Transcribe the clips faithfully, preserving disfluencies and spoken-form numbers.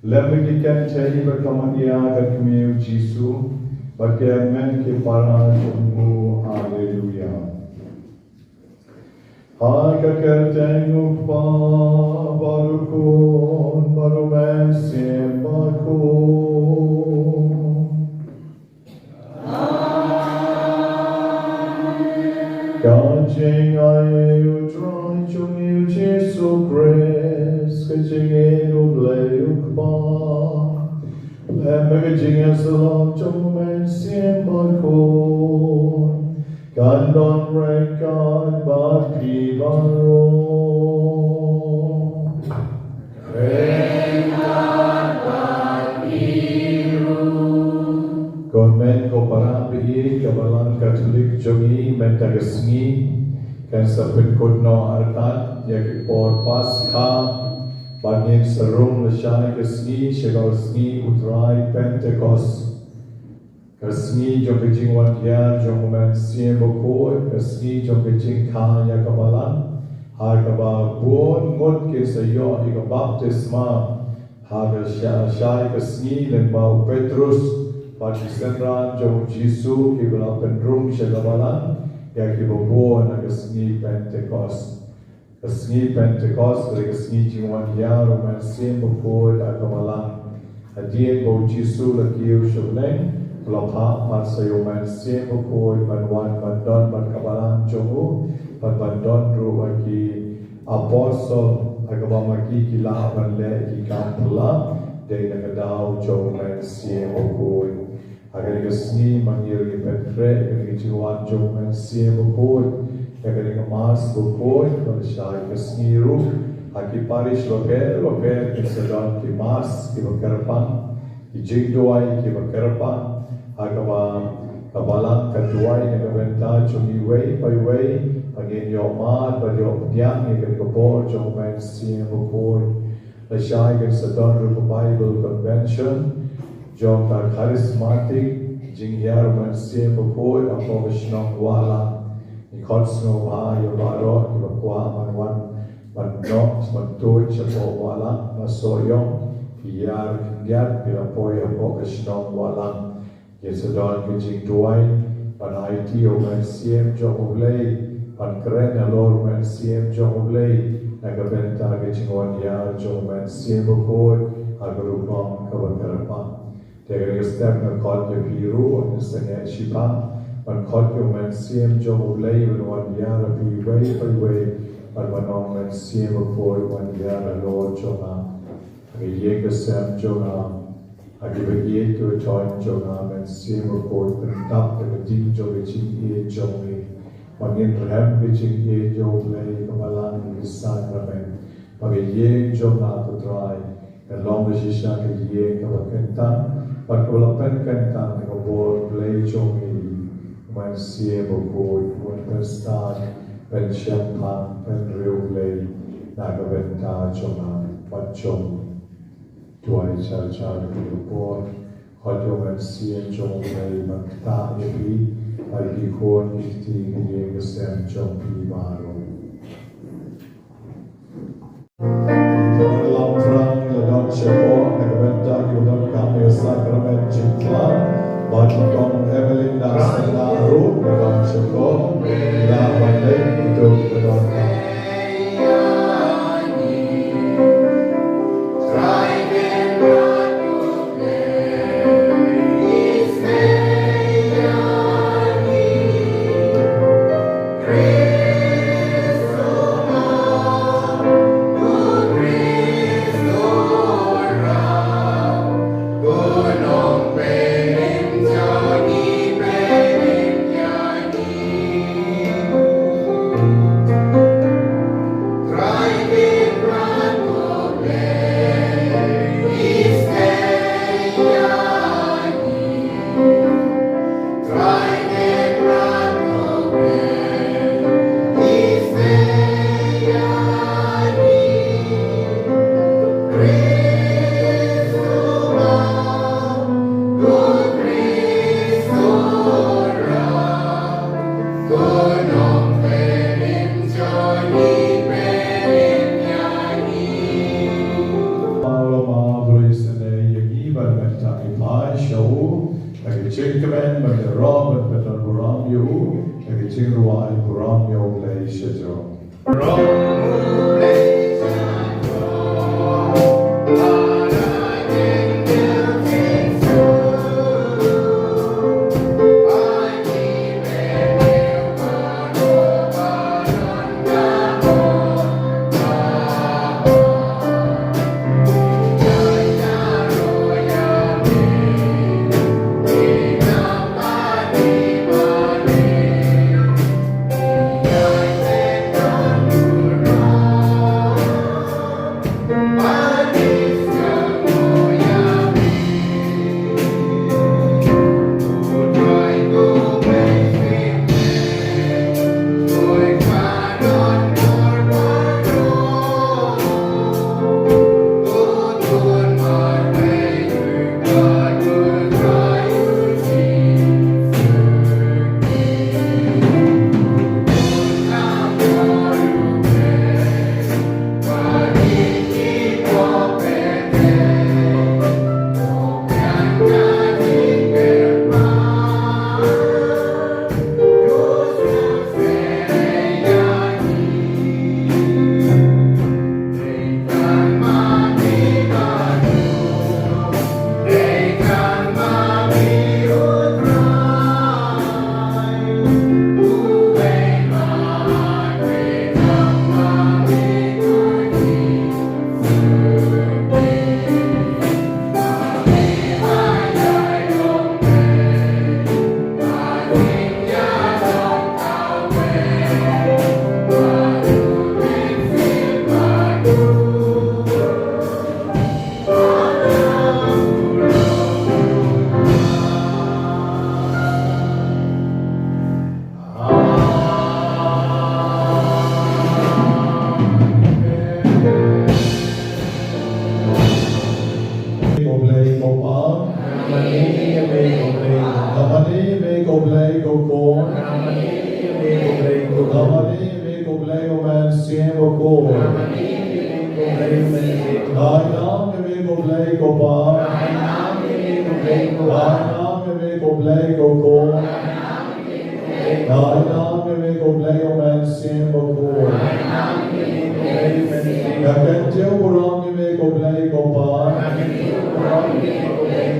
Lem bad ki kynthei bad ka Maria ka kmie u Jisu, bad ki hynmen ki para jong u. Alleluia. Ha ka kyrteng u Kpa bad u Khun bad u Mynsiem Bakhuid. Ka jingai u Trai jong ngi u Jisu Khrist, ka jingïeit u Blei u Kpa, lem bad ka jingïasyllok jong u Mynsiem Bakhuid, kan don ryngkat bad phi baroh. Ko hynmen ko para ba ïeit, ka Balang Katholik jong ngi mynta ka sngi kan sa pynkut noh artat ïa ki por Paskha, bad ngin sa rung lashai ka sngi sha ka sngi u Trai Pentekost. Ka sngi jong ka jingwan hiar jong u Mynsiem Bakhuid, ka sngi jong ka jingkha ïa ka Balang, ha kaba bun ngut kin sa ïoh ïa ka baptisma. Ha ka sha-, shai ka sngi lyngba u Petrus bad ki synran jong u Jisu kiba la pynrung sha ka Balang ïa kiba bun ha ka sngi Pentekost. Ka sngi Pentekost, ka dei ka sngi jingwan hiar u Mynsiem Bakhuid ha ka Balang. Hadien ba u Jisu la kiew sha bneng, u la phah pat sa ïa u Mynsiem Bakhuid ban wan ban don bad ka Balang jong u, bad ban don ruh bad ki apostol, ha kaba ma ki ki lah ban leh ki kam phylla, dei na ka daw jong u Mynsiem Bakhuid. Ha kane ka sngi ma ngi ruh ngi pynkhreh ïa kane ka jingwan jong u Mynsiem Bakhuid, ïa kane ka Mass Bakhuid, bad lashai ka sngi ruh ha ki parish bapher bapher kin sa don ki Mass kiba kyrpang, ki jingduwai kiba kyrpang, ha kaba ka Balang ka duwai na ka bynta jong ngi iwei pa iwei, ba ngin ïoh mad bad ïoh pdiang ïa kane ka bor jong u Mynsiem Bakhuid. Lashai kan sa don ruh ka Bible Convention jong ka Charismatic, jinghiar u Mynsiem Bakhuid hapoh ka shnong Wahlang. Ngi khot sngewbha ïa baroh kiba kwah ban wan, ban noh, ban tuid shapoh Wahlang, na Sohiong, ki ïar khyndiat ki la poi hapoh ka shnong Wahlang. Kin sa don ka jingduwai ban aiti ïa u Mynsiem jong u Blei, ban kren halor u Mynsiem jong u Blei na ka bynta ka jingwan hiar jong u Mynsiem Bakhuid ha ka rukom kaba kyrpang. Te kane ka step nga khot ïa phi ruh, wat kin sangeh shiphang, ban khot ïa u Mynsiem jong u Blei ban wan hiar ha phi iwei pa iwei, ban ong, Mynsiem Bakhuid, wan hiar halor jong nga. Ha ka ïing ka sem jong nga, ha kiba ïeit kiba thoh jong nga, Mynsiem Bakhuid, pyndap da ka ding jong ka jingïeit jong me, ba ngin rhem ka jingïeit jong u Blei, ka Balang, ka Sakramen, ba ka ïing jong nga, ko Trai, kan long ka shisha ka ïing kaba kyntang, bad kaba la pynkyntang da ka bor Blei jong me, u Mynsiem Bakhuid, un pynstad, pynshemphang, pynriewblei na ka bynta jong nga bad jong me. Duwai jar jar ïa ka por. Khot ïa u Mynsiem jong u Blei ban ktah ïa phi, ïa ki khun ki kti, ïa ka sem jong phi baroh. Lam thrang la don shapoh na ka bynta kiba donkam ïa ka sakramen jingthrang, bad i Kong Evelyn Darsena ruh la don shapoh, ïa ban leit kito kiba donkam. Sha u, ha ka jingkmen ban ïaroh ban pynlong burom ïa u, ha ka jingrwai burom ïa U Blei sha jong. Ko Blei ko Pa. Namar ïa me ko Blei ko Khun. Namar ïa me ko Blei U Mynsiem Bakhuid. Nga ainam ïa me ko Blei ko Pa. Nga ainam ïa me ko Blei ko Khun. Nga ainam ïa me ko Blei U Mynsiem Bakhuid. Nga kyntiew burom ïa me ko Blei ko Pa.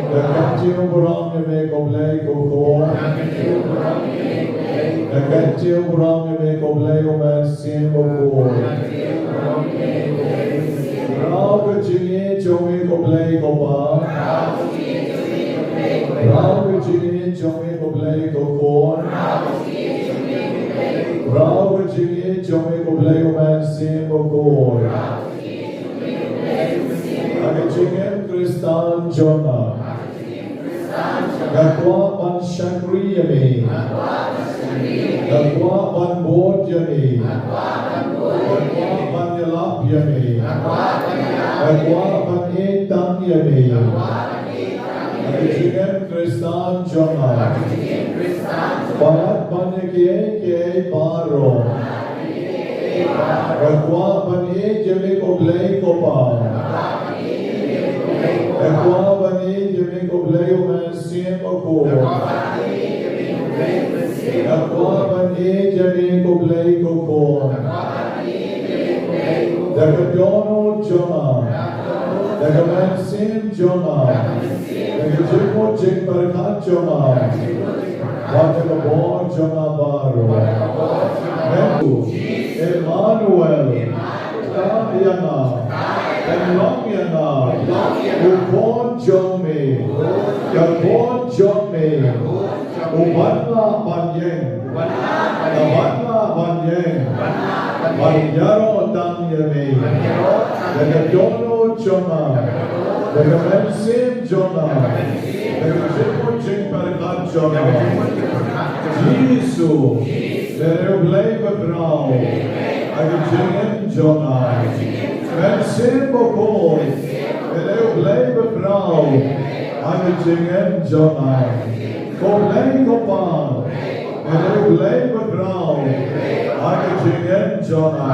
Nga kyntiew burom ïa me ko Blei ko Khun. Nga kyntiew burom ïa me ko Blei U Mynsiem Bakhuid. Khraw ka jingïeit jong me ko Blei ko Pa. Khraw ka jingïeit jong me ko Blei ko Khun. Khraw ka jingïeit jong me ko Blei U Mynsiem Bakhuid. Ha ka jingim Khristan jong nga, nga kwah ban shakri ïa me. Nga kwah ban bud ïa me. Nga kwah ban ïalap ïa me. Nga kwah ban ïeit tang ïa me. Ha ka jingim Khristan jong nga, palat ban ïa kiei kiei baroh, nga kwah ban ïeit ïa me ko Blei ko Pa. Nga kwah ban ïeit ïa me ko Blei U Mynsiem Bakhuid. Nga kwah ban ïeit ïa me ko Blei ko Khun. Da ka dohnud jong nga, da ka mynsiem jong nga, da ka jingmut jingpyrkhat jong nga, bad da ka bor jong nga baroh. Emmanuel, tang ïa nga, pynlong ïa nga u khun jong me, ka khun jong me, u ban lah ban ïeng, u ban lah ban ïeng, ban ïaroh tang ïa me. Da ka dohnud jong nga, da ka mynsiem jong nga, da ka jingmut jingpyrkhat jong nga, Jisu, me dei U Blei ba khraw ha ka jingim jong nga. Mynsiem Bakhuid, me dei U Blei ba khraw ha ka jingim jong nga. Ko Blei ko Pa, me dei U Blei ba khraw ha ka jingim jong nga.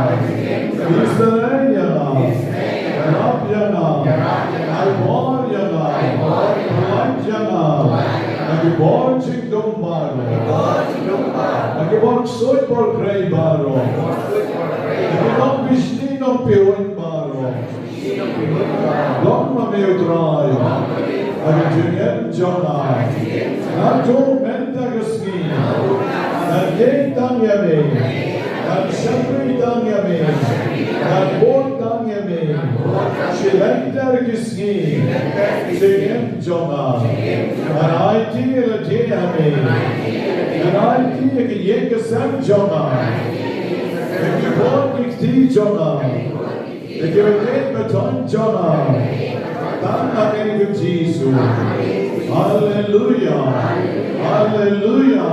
Isynei ïa nga, ïarap ïa nga, ai bor ïa nga, pynlait Ïa nga, na ki bor jingdum baroh, na ki bor ksuid bor khrei baroh, na ki nongpynshlur nongpynhun baroh, long ma me U Trai ha ka jingim jong nga. Naduh mynta ka sngi ngan ïeng tang ïa me, ngan shakri tang ïa me, ngan bud tang ïa me. Shi lynter ki sngi jingim jong nga, ngan aiti ïa lade ha me, ngan aiti ïa ka ïing ka sem jong nga, ïa ki bor ki kti jong nga, ïa ki bynta baton jong nga, tang ha ka kyrteng U Jisu. Haleluya, haleluya,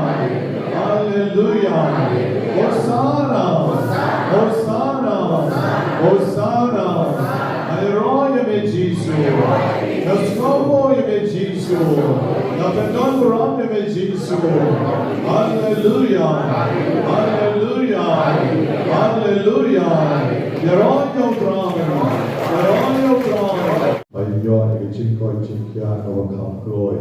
haleluya. Hosana, hosana, hosana. Nga ïaroh ïa me Jisu. Nga sngewbha ïa me Jisu. Nga pyndonburom ïa me Jisu. Haleluya, haleluya, haleluya. Ïaroh ïa U Trai, ïaroh ïa U Trai. Ba ïoh ïa ka jingkoit jingkhiah kaba kham kloi.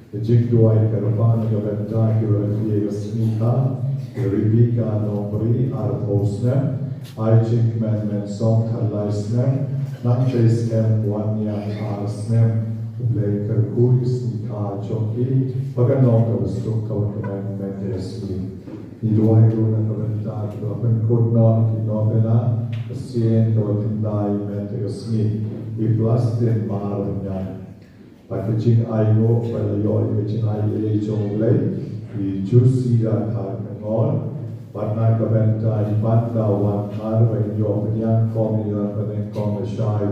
Ka jingduwai kyrpang na ka bynta kiba la kiew ïa ka sngi kha, ka Rebecca Nongbri arphew snem, ai jingkmen mynsong khatlai snem, Nangtei Skem Wanya ar snem. U Blei un kyrkhu ïa ka sngi kha jong ki ba kan long kaba suk kaba kmen mynta ka sngi. Ngi duwai ruh na ka bynta kiba pynkut noh ïa ki novena, ka sien kaba khyndai mynta ka sngi, i Plastin Marbaniang. Bad ka jingainguh ba la ïoh ïa ka jingaiei jong U Blei, i Jusida Kharkongor. Bad na ka bynta i Panda Wahkhar ba in ïoh pynïaid kum i ïoh pynïaid kum lashai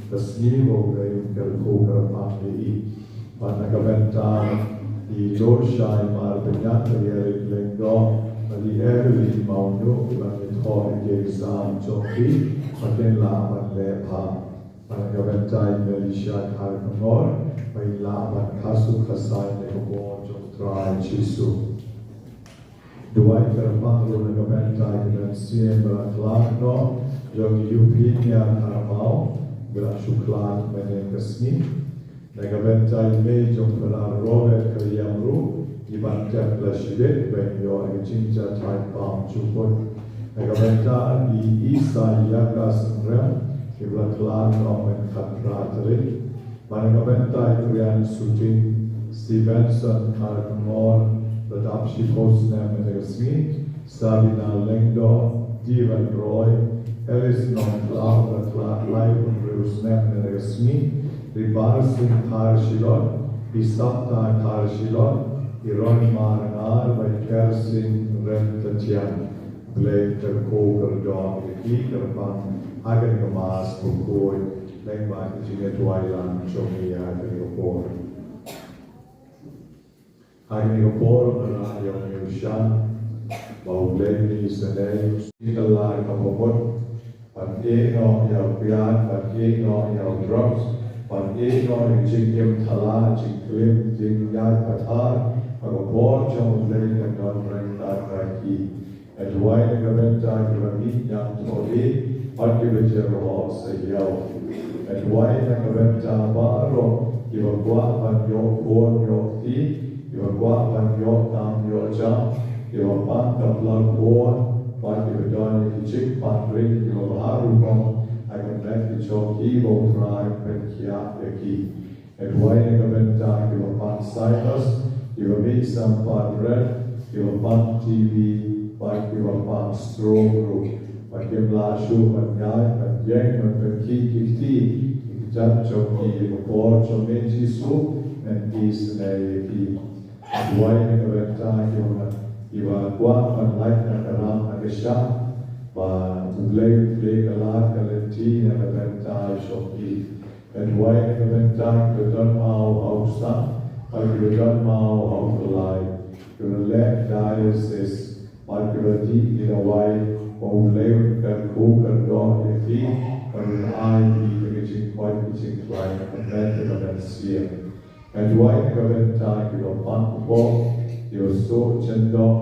ka sngi, ba U Blei un kyrkhu kyrpang ïa i. Bad na ka bynta i Lorshai Marbaniang, i Eric Lyngdoh bad i Evelyn Mawñiuh, kiba ngi thoh ïa ki exam jong ki ba kin lah ban leh bha. Bad na ka bynta i Melissa Kharkongor, ba in lah ban khasu khasai da ka bor jong U Trai Jisu. Duwai kyrpang ruh na ka bynta ki mynsiem ba la khlad noh jong i Euphemia Kharmaw, ba la shu khlad mynne ka sngi. Na ka bynta i mei jong Phadar Robert Kyriam ruh, i ban tep la shibit ba in ïoh ïa ka jingjahthait bymjukut. Na ka bynta i Isaiah Kharkongor, kiba la khlad noh mynne ka khatphra tarik. Bad na ka bynta i Krian Suting Stevenson Kharkongor, ba dap shiphew snem mynta ka sngi, Sabina Lyngdoh, Steven Roy, Alice Nongkhlaw, ba khlad laiphew hynriew snem mynta ka sngi, Ribar Singh Kharshilot, i Sapta Kharshilot, i Ronmar Ngar bad i Kersing Ryntathiang. Blei kyrkhu kyrdoh ïa ki kyrpang ha kane ka Mass bakhuid. Leit bad ka jingïaduwai lang jong ngi ha kane ka por. Ha kane ka por nga la ïa ngeit ba U Blei un isynei ïa ka la ka bamut. Ban ïeh noh ïa u pian, ban ïeh noh ïa u drugs, ban ïeh noh ïa ka jingim thala, jingklim, jingïaid pathar, ha ka bor jong U Blei kan don ryngkat bad ki. Nga duwai na ka bynta kiba mih ñiangthoh eh bad kiba jyrhoh sahiaw. Nga duwai na ka bynta baroh kiba kwah ban ïoh khun ïoh kti, kiba kwah ban ïoh kam ïoh jam, kiba pang ka pla khun, bad kiba don ïa ki jingpang ring kiba bha rukom ha ka met ka jong ki, ba U Trai un pynkhiah ïa ki. Nga duwai na ka bynta kiba pang sinus, kiba mih sampah bret, kiba pang T B, bad kiba pang stroke ruh. Ba kim lah shuh ban ïaid, ban ïeng, ban pynkhih ki kti, ki kjat jong ki, ha ka bor jong me Jisu, ngan isynei ïa ki. Duwai na ka bynta kiba, kiba kwah ban lait na ka ram na ka shah, ba U Blei un plie ka lad ka lynti na ka bynta jong ki. Nga duwai na ka bynta kiba don maw ha u sang, bad kiba don maw ha u klai, kiba leh dialysis, bad kiba dih ki dawai, ba U Blei un kyrkhu kyrdoh ïa ki, bad un ai ïa ki ka jingkoit ka jingkhlaiñ ha ka met ka mynsiem. Nga duwai na ka bynta kiba pang kpoh, kiba suk jyndoh,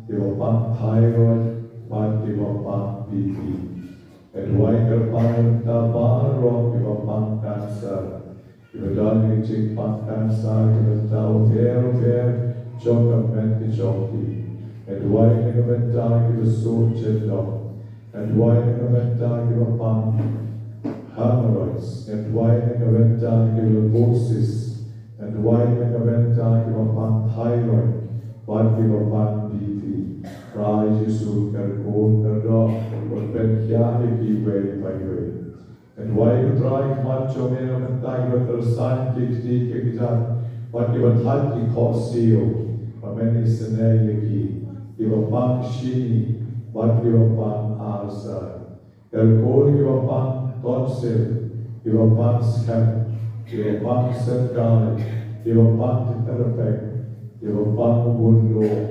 kiba pang thyroid, bad kiba pang B P. Nga duwai kyrpang na ka bynta baroh kiba pang cancer. Kiba don ki jingpang cancer, ki bynta bapher bapher jong ka met ka jong ki. Nga duwai na ka bynta kiba suk jyndong. Nga duwai na ka bynta kiba pang hemorrhoids. Nga duwai na ka bynta kiba pang cyst. Nga duwai na ka bynta kiba pang thyroid. Bad kiba pang B P. Trai Jisu, kyrkhu kyrdoh, wat pynkhiah ïa ki iwei pa iwei. Nga duwai, ko Trai, khmat jong me na ka bynta kiba kyrsan ki kti ki kjat, bad kiba thait ki khohsiew, ba men isynei ïa ki, kiba pang shini, bad kiba pang ulcer. Kyrkhu kiba pang tonsil, kiba pang skhem, kiba pang syngkai, kiba pang tyrpeng, kiba pang bun lung.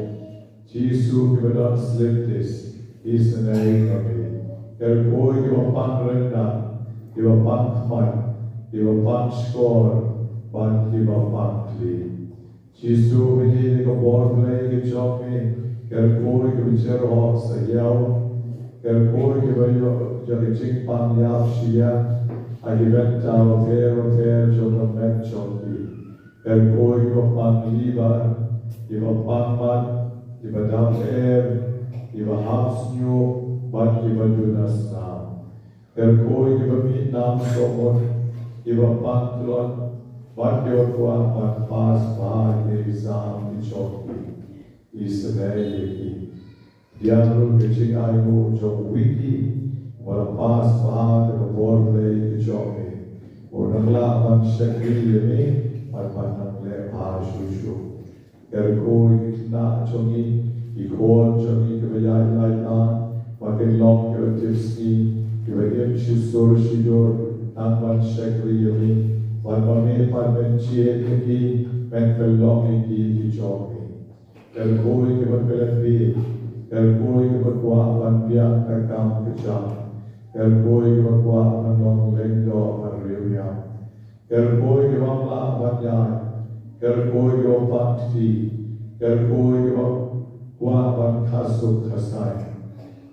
Jisu, kiba don slit disc, isynei ïa me. Kyrkhu kiba pang ryndang, kiba pang khmat, kiba pang shkor, bad kiba pang khlieh. Jisu, me ïeit ïa ka bor Blei ka jong me. Kyrkhu kiba jyrhoh sahiaw. Kyrkhu kiba ïoh ïa ka jingpang ïap shi ïap ha ki bynta bapher bapher jong ka met jong ki. Kyrkhu kiba pang liver, kiba pang mat, kiba dap em, kiba hap shñiuh, bad kiba duna snam. Kyrkhu kiba mih nam sohmut, kiba pang tlot, bad kiba kwah ban pass bha ki exam ki jong ki. Isynei ïa ki. Pdiang ruh ka jingainguh jong Wiki, ba la pass bha da ka bor Blei ka jong me. Ba u nang lah ban shakri ïa me, bad ban nang leh bha shuh shuh. Kyrkhu ïa ki khynnah jong ngi, ki khun jong ngi kiba ïaid lait lan, ba kin long kiba tipsngi, kiba im shisur shidur, nang ban shakri ïa me, bad ba me pat men jied ïa ki, men pynlong ïa ki ki jong me. Kyrkhu ïa kiba klet bieit, kyrkhu ïa kiba kwah ban biang ka kam ka jam, kyrkhu ïa kiba kwah ban long lyngdoh ban riewniam, kyrkhu ïa kiba ym lah ban ïaid, kyrkhu ïa kiba pang kti, kyrkhu ïa kiba kwah ban kha suk kha saiñ.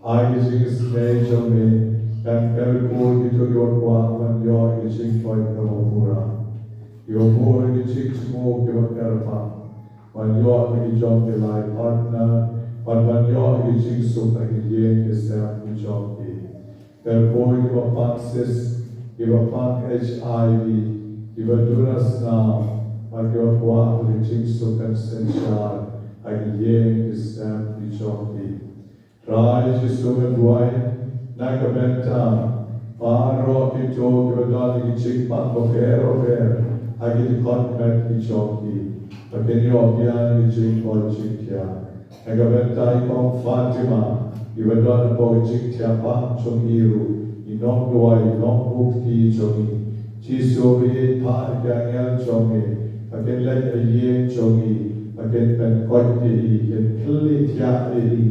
Ai ka jingisynei jong me kan kyrkhu ïa kito kiba kwah ban ïoh ïa ka jingkoit kaba pura, kiba bun ïa ki jingjngoh kiba kyrpang, ban ïoh ïa ki jong ki life partner, bad ban ïoh ïa ki jingsuk ha ki ïing ki sem ki jong ki. Kyrkhu ïa kiba pang cyst, kiba pang H I V, kiba duna snam, bad kiba kwah ïa ki jingsuk kan synshar ha ki ïing ki sem ki jong ki. Trai Jisu, nga duwai na ka bynta baroh kito kiba don ïa ki jingpang bapher bapher ha ki dkhot met ki jong ki, ba kin ïoh biang ïa ki jingkoit jingkhiah. Na ka bynta i Kong Fatima, iba don hapoh ka jingthiahpang jong i ruh, i nongduwai, i nongbuh kti jong i. Jisu, ba ïeit, phah ïa ki angel jong me ba kin leit ha ïing jong i, ba kin pynkoit ïa i, kin kylli thiah ïa i,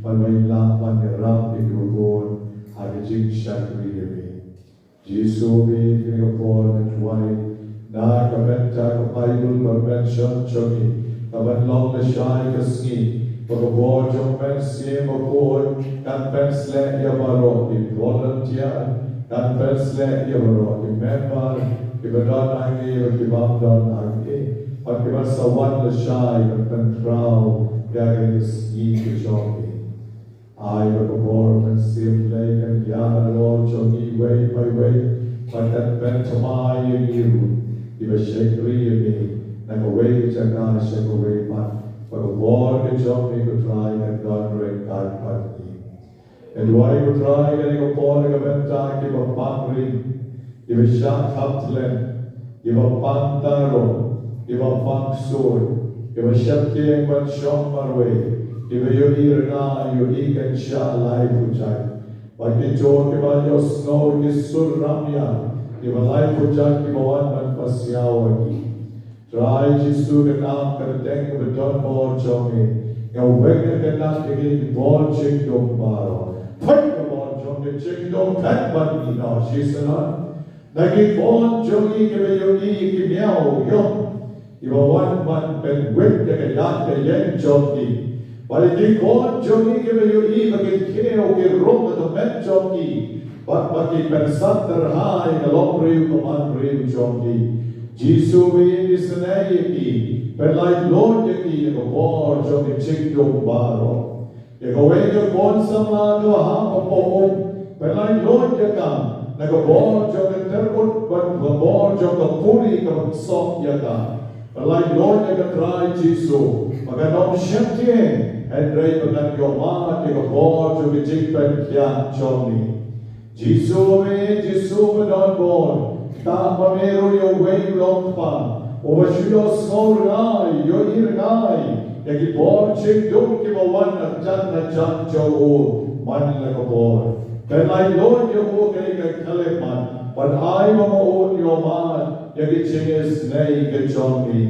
ban ïa lah ban ïarap ïa kiba bun ha ka jingshakri ïa me. Jisu, ba ïeit, kane ka por nga duwai na ka bynta ka Bible ba men shon jong i, kaban long lashai ka sngi, ba ka bor jong u Mynsiem Bakhuid kan pynsleh ïa baroh ki volunteer, kan pynsleh ïa baroh ki member, kiba don hangne bad kiba ym don hangne, bad kiban sa wan lashai ban pynkhraw ïa kane ka sngi ka jong i. Ai ba ka bor Mynsiem Blei kan ïaid halor jong ngi iwei pa iwei, bad kan pynthymmai ïa ngi ruh kiba shakri ïa me na kawei ka jaka sha kawei pat, ba ka bor ka jong me, ko Trai, kan don ryngkat bad ngi. Nga duwai, ko Trai, kane ka por na ka bynta kiba pang ring, kiba shah kham thleng, kiba pang thaw, kiba pang ksuid, kiba sheptieng ban shong marwei, kiba ïohi rnga, ïohi kynshah laiphew jait, bad kito kiba ïohsngew ki sur ramïar, kiba laiphew jait kiba wan ban pasiaw ha ngi. Trai Jisu, ka nam ka kyrteng kaba don bor jong me, nga weng, nga kyndat ïa kine ki bor jingdum baroh. Peit ka bor jong ka jingdum, peit bad ngi, Jisu. Na ki khun jong ngi kiba ïohi ïa ki miaw ïong, kiba wan ban pynwit ïa ka ïaid ka ïeng jong ki. Bad ïa ki khun jong ngi kiba ïohi ba ki khiew ki rung ha ka met jong ki, bad ba ki pynsat tyrha ïa ka longbriew ka manbriew jong ki. Jisu ba ïeit, isynei ïa ki, pynlait luid ïa ki da ka bor jong ka jingdum baroh. Ïa kawei ka khun samla kaba hap hapoh um, pynlait luid ïa ka na ka bor jong ka tyrkut bad ka bor jong ka puri kaba sop ïa ka. Pynlait luid ïa ka Trai Jisu ba kan ym sheptieng, hynrei ba kan ïohmad ïa ka bor jong ka jingpynkhiah jong me. Jisu me, Jisu ba don bor, tang ma me ruh ïa uwei u long kpa uba shu ïohsngew rngai, ïohi rngai ïa ki bor jingdum kiba wan na jan na jan jong u. Man la ka bor, pynlait luid ïa u ha kane ka khyllipmat, ban ai ba ma un ïohmad ïa ka jingisynei ka jong me.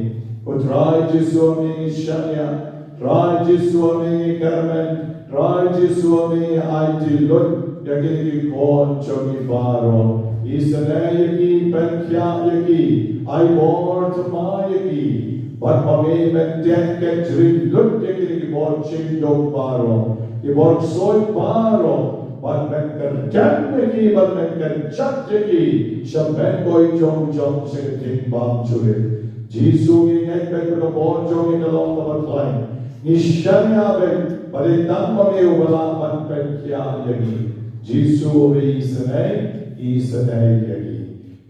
Ko Trai Jisu, me ngi shaniah. Trai Jisu, me ngi kyrmen. Trai Jisu, me ngi aiti lut ïa kine ki khun jong me baroh. Isynei ïa ki, pynkhiah ïa ki, ai bor thymmai ïa ki. Bad ma me men teh kynjri lut ïa kine ki bor jingdum baroh, ki bor ksuid baroh, bad men kyrdan ïa ki, bad men kynjat ïa ki sha mehkoit jong u jong sha ka jingbymjulip. Jisu, ngi ngeit ba ka bor jong me ka long kaba khlaiñ. Ngi shaniah ba dei tang ma me uba lah ban pynkhiah ïa ngi. Jisu, isynei, isynei ïa ngi.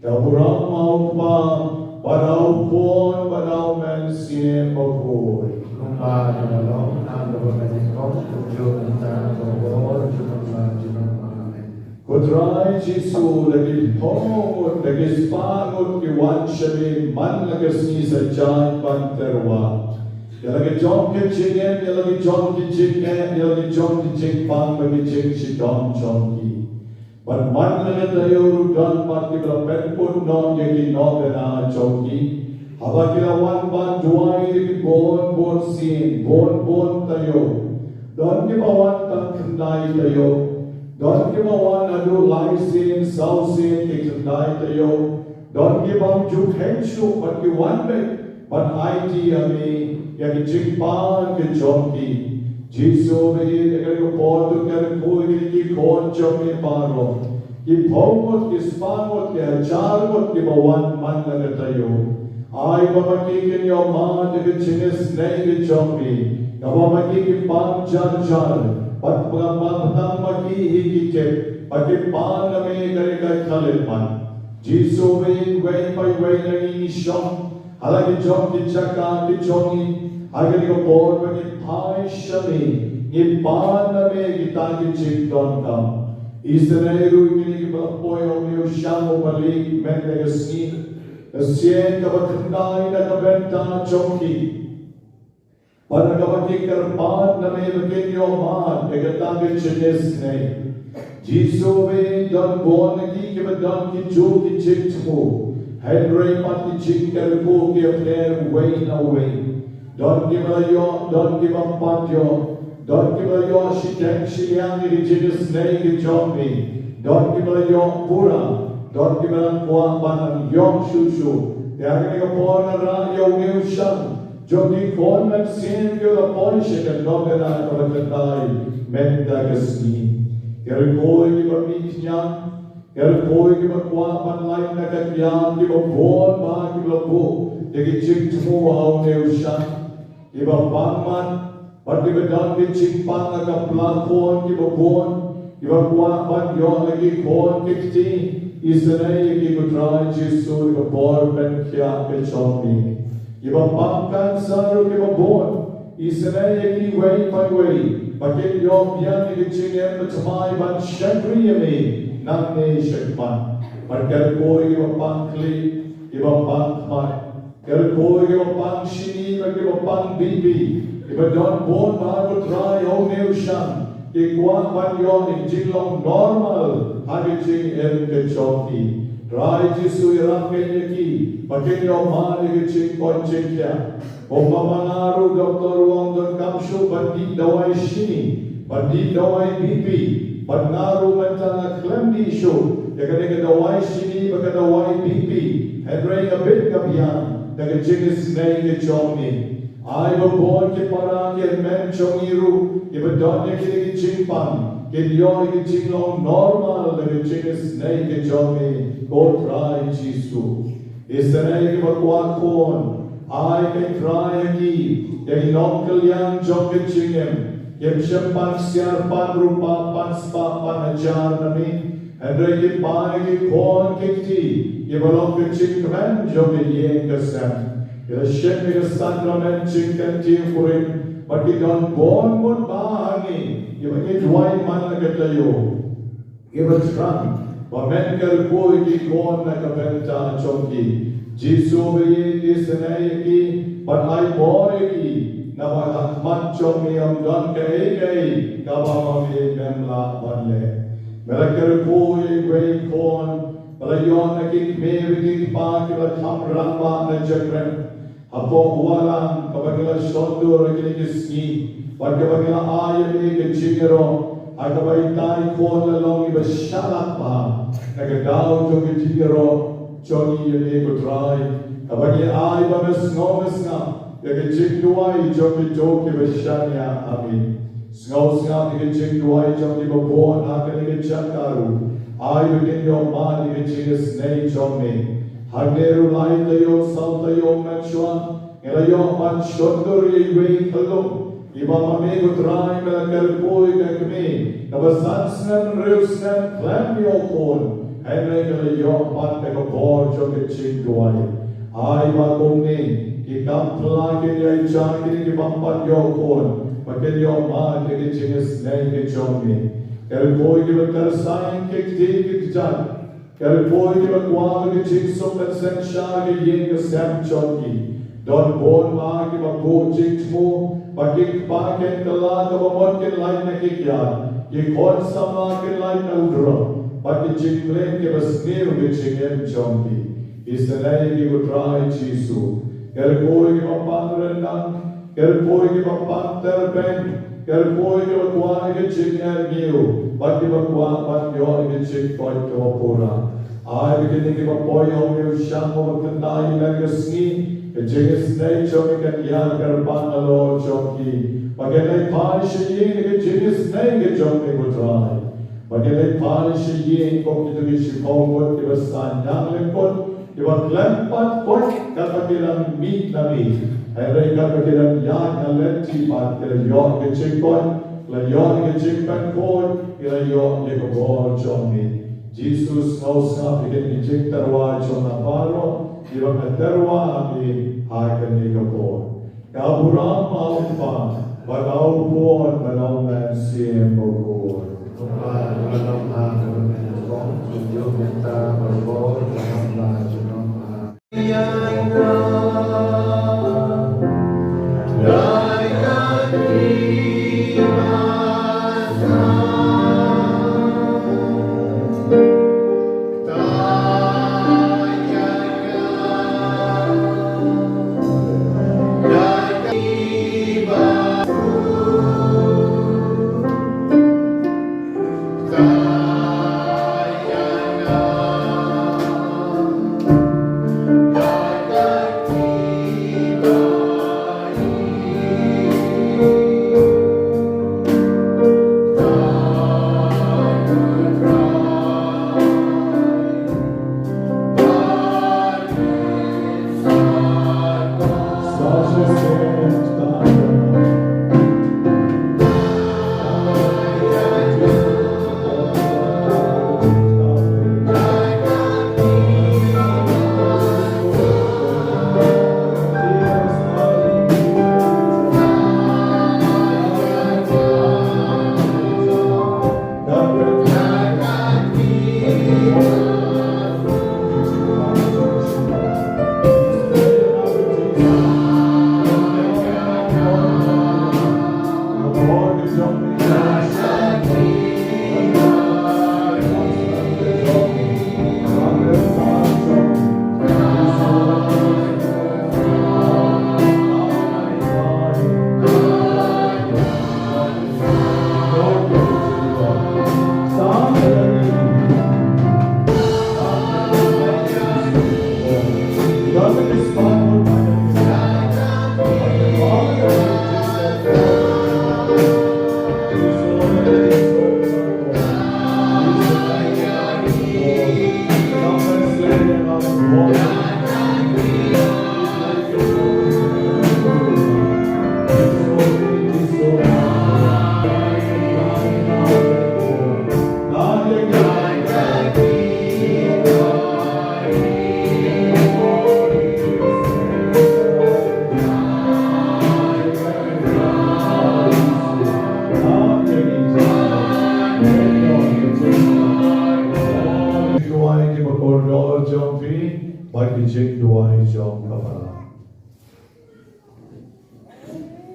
Ka burom ha u Kpa bad ha u Khun bad ha u Mynsiem Bakhuid. Kumba ka la long, ha kaba nyngkong, kumjuh mynta, bad ha ka por jong ka por junom. Amen. Ko Trai Jisu, la ki phew ngut, la ki spah ngut ki wan sha me man la ka sngi sa jan ban tyrwa. Ïa la ka jong ka jingim, ïa la ka jong ka jingeh, ïa la ka jong ka jingpang bad ka jingshitom jong ki. Bad man la ka taïew ruh don pat kiba la pynkut noh ïa ki nongïalam jong ki haba ki la wan ban duwai ïa ki bun bun sien, bun bun taïew. Don kiba wan tang khyndai taïew. Don kiba wan haduh lai sien, saw sien, ki khyndai taïew. Don ki bym ju kheiñ shuh bad ki wan beit ban aiti ïa me ïa ka jingpan ka jong ki. Jisu, ba ïeit, ha kane ka por to kyrkhu ïa kine ki khun jong me baroh, ki phew ngut, ki spah ngut, ki hajar ngut kiba wan man la ka taïew. Ai ba ma ki kin ïohmad ïa ka jingisynei ka jong me, kaba ma ki ki pang jar jar, bad ba, ba, ba tang ma ki hi ki tip ba ki pan na me ha kane ka khyllipmat. Jisu, ba ïeit, iwei pa iwei na ngi ngi shong ha la ki jong ki jaka ki jong ngi. Ha kane ka por ba ngi phai sha me, ngi pan na me kita ki jingdonkam. Isynei ruh ïa kine kiba la poi ha une u shang uba lieh mynta ka sngi. Ka sien kaba khyndai na ka bynta jong ki. Bad kaba ki kyrpad na me ba kin ïohmad ïa kata ka jingisynei. Jisu, ba ïeit, don bun na ki kiba don kijuh ki jingthmu, hynrei pat ki jingkyrkhu ki pher uwei na uwei. Don kiba la ïoh, don kiba ym pat ïoh. Don kiba la ïoh shiteng shiliang ïa ka jingisynei ka jong me. Don kiba la ïoh pura. Don kiba la kwah ban nang ïoh shuh shuh. Te ha kane ka por nga rah ïa une u shang jong ki khun mynsiem kiba la poi sha ka nongïalam kaba khyndai mynta ka sngi. Kyrkhu ïa kiba mih khñiang, kyrkhu ïa kiba kwah ban lait na ka kiad, kiba bun bah kiba la buh ïa ki jingthmu ha une u shang. Kiba pang mat bad kiba don ki jingpang ha ka pla khun kiba bun, kiba kwah ban ïoh la ki khun ki kti, isynei ïa ki, ko Trai Jisu, ha ka por pynkhiah ka jong me. Kiba pang cancer ruh kiba bun, isynei ïa ki iwei pa iwei ba kin ïoh biang ïa ka jingim bathymmai ban shakri ïa me nangne shakhmat. Bad kyrkhu ïa kiba pang khlieh, kiba pang khmat, kyrkhu ïa kiba pang shini bad kiba pang BP, kiba don bun bah, ko Trai, ha une u shang, ki kwah ban ïoh ïa ka jinglong normal ha ka jingim ka jong ki. Trai Jisu, ïarap kein ïa ki ba kin ïohmad ïa ka jingkoit jingkhiah. Kumba ma nga ruh, doktor u ong donkam shuh ban dih dawai shini, ban dih dawai BP, bad nga ruh mynta nga khlem dih shuh ïa kane ka dawai shini bad ka dawai BP, hynrei nga bit nga biang da ka jingisynei ka jong me. Ai ba bun ki para ki hynmen jong ngi ruh kiba don ïa kine ki jingpang kin ïoh ïa ka jinglong normal da ka jingisynei ka jong me, ko Trai Jisu. Isynei ïa kiba kwah khun, ai ko Trai ha ki ïa ki nongkylliang jong ka jingim, kim shym ban ksiar, pan rupa, pan spah, pan hajar na miet. Hynrei ki pai ïa ki khun ki kti kiba long ka jingkmen jong ka ïing ka sem. Ki la shim ïa ka sakramen jingkyntiew kurim bad ki don bun bun bah ha ngi kiba ngi duwai man la ka taïew. Kiba thrang ba men kyrkhu ïa ki khun na ka bynta jong ki. Jisu, ba ïeit, isynei ïa ki bad ai bor ïa ki, naba ha khmat jong me ym don kaei kaei kaba ma me mem lah ban leh. Me la kyrkhu ïa iwei i khun ba la ïoh na ki kmie bad ki kpa kiba kham rangbah na jingim. Hapoh Wallam, kaba ki la shondur ha kine ki sngi, bad kaba ki la ai ïa me ka jingïaroh, ha kaba itai i khun la long iba shalak bha, na ka daw jong ka jingïaroh jong ngi ïa me ko Trai, kaba ngi ai ba me sngew me sngap ïa ka jingduwai jong kito kiba shaniah ha me. Sngew sngap ïa ka jingduwai jong kiba bun ha kane ka jaka ruh. Ai ba kin ïoh mad ïa ka jingisynei jong me. Hangne ruh lai taïew saw taïew mynshuwa ngi la ïoh ban shondur ïa iwei i khyllung iba ma me ko Trai me la kyrkhu ïa ka kmie kaba san snem hynriew snem khlem ïoh khun. Hynrei ka la ïoh pat da ka bor jong ka jingduwai. Ai ba kumne ki kam pla kin ïaid sha kine ki bym pat ïoh khun, ba kin ïoh mad ïa ka jingisynei ka jong me. Kyrkhu ïa kiba kyrshan ki kti ki kjat. Kyrkhu ïa kiba kwah ka jingsuk mynsiem sha ka ïing ka sem jong ki. Don bun bah kiba buh jingthmu ba ki kpa kin kylla kaba mut kin lait na ki kiad, ki khun samla kin lait na u drok, bad ki jingkmen kiba sniew ka jingim jong ki. Isynei ïa ki ko Trai Jisu. Kyrkhu ïa kiba pang ryndang, kyrkhu ïa kiba pang tyrpeng, kyrkhu ïa kiba kwah ïa ka jingïaid ñiew, bad kiba kwah ban ïoh ïa ka jingkoit kaba pura. Ai ba kine kiba poi ha une u shang uba khyndai man ka sngi, ka jingisynei jong me kan ïar kyrpang halor jong ki. Ba kin leit phai sha ïing da ka jingisynei ka jong me ko Trai. Ba kin leit phai sha ïing kum kito ki shiphew ngut kiba saiñ nang lyngkot, kiba khlem pat koit katba ki dang mih na miet. Hynrei katba ki dang ïaid na lynti pat ki la ïoh ka jingkoit, ki la ïoh ka jingpynkhuid, ki la ïoh ïa ka bor jong me. Jisu, sngewsngap ïa kine ki jingtyrwa jong nga baroh kiba nga tyrwa ha me ha kane ka por. Ka burom ha u Kpa bad ha u Khun bad ha u Mynsiem Bakhuid.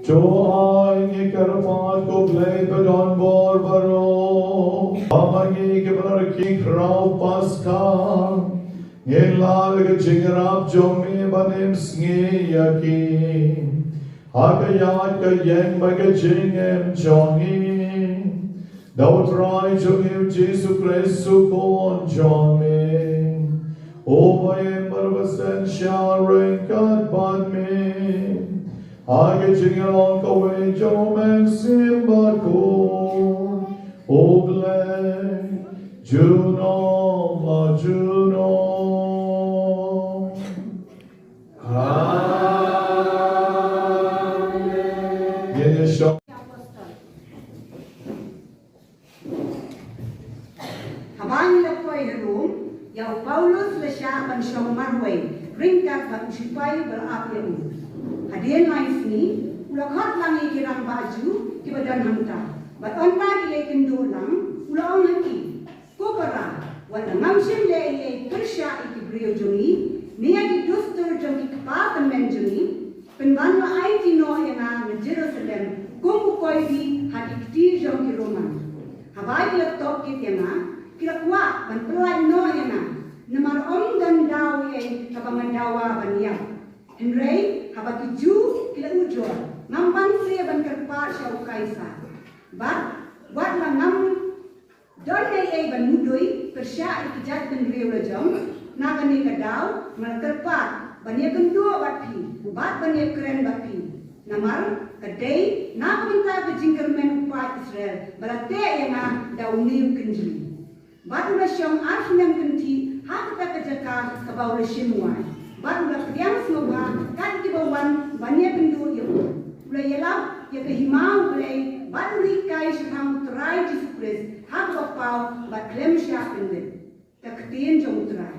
To ai ngi kyrpad, ko Blei ba don bor baroh, ba ma ngi kiba la rkhie khraw Paskha ngin lah ïa ka jingïarap jong me ban ïeng sngi ïa ki ha ka ïaid ka ïeng bad ka jingim jong ngi. Da U Trai jong ngi U Jisu Khrist U Khun jong me, uba im bad uba sngewsih ryngkat bad me ha ka jinglong kawei jong U Mynsiem Bakhuid, U Blei, junom la junom. Amen. Ngin ïa shong. Haba ngi la poi ha Rom, ïa u Paulus la shah ban shong marwei ryngkat bad u shipai ba la ap ïa u. Hadien lai sngi u la khot lang ïa ki rangbah Jiw kiba don hangta, bad ynda ki la ïakynduh lang, u la ong ha ki, Ko para, wat la ngam shym leh ei ei pyrshah ïa ki briew jong ngi, ne ïa ki dustur jong ki kpa tymmen jong ngi, pynban la aiti noh ïa nga na Jerusalem kum u koidi ha ki kti jong ki Roman. Haba ki la top kit ïa nga, ki la kwah ban pyllait noh ïa nga, namar ym don daw ei ei kaba nga dawa ban ïap. Hynrei haba ki Jiw ki la ujor, ngam banse ban kyrpad sha u Kaisar. Bad wat la ngam don ei ei ban mudui pyrshah ïa ki jaitbynriew la jong, na kane ka daw nga la kyrpad ban ïakynduh bad phi bad ban ïakren bad phi. Namar ka dei na ka bynta ka jingkyrmen u paid Israel ba la teh ïa nga da une u kynjri. Bad u la shong ar snem kynthih ha kata ka jaka kaba u la shim wai, bad u la pdiang sngewbha kat kiba wan ban ïakynduh ïa u. U la ïalap ïa ka hima U Blei bad u la hikai shaphang U Trai Jisu Khrist ha kaba paw bad khlem shah pynbeit. Ka ktien jong U Trai.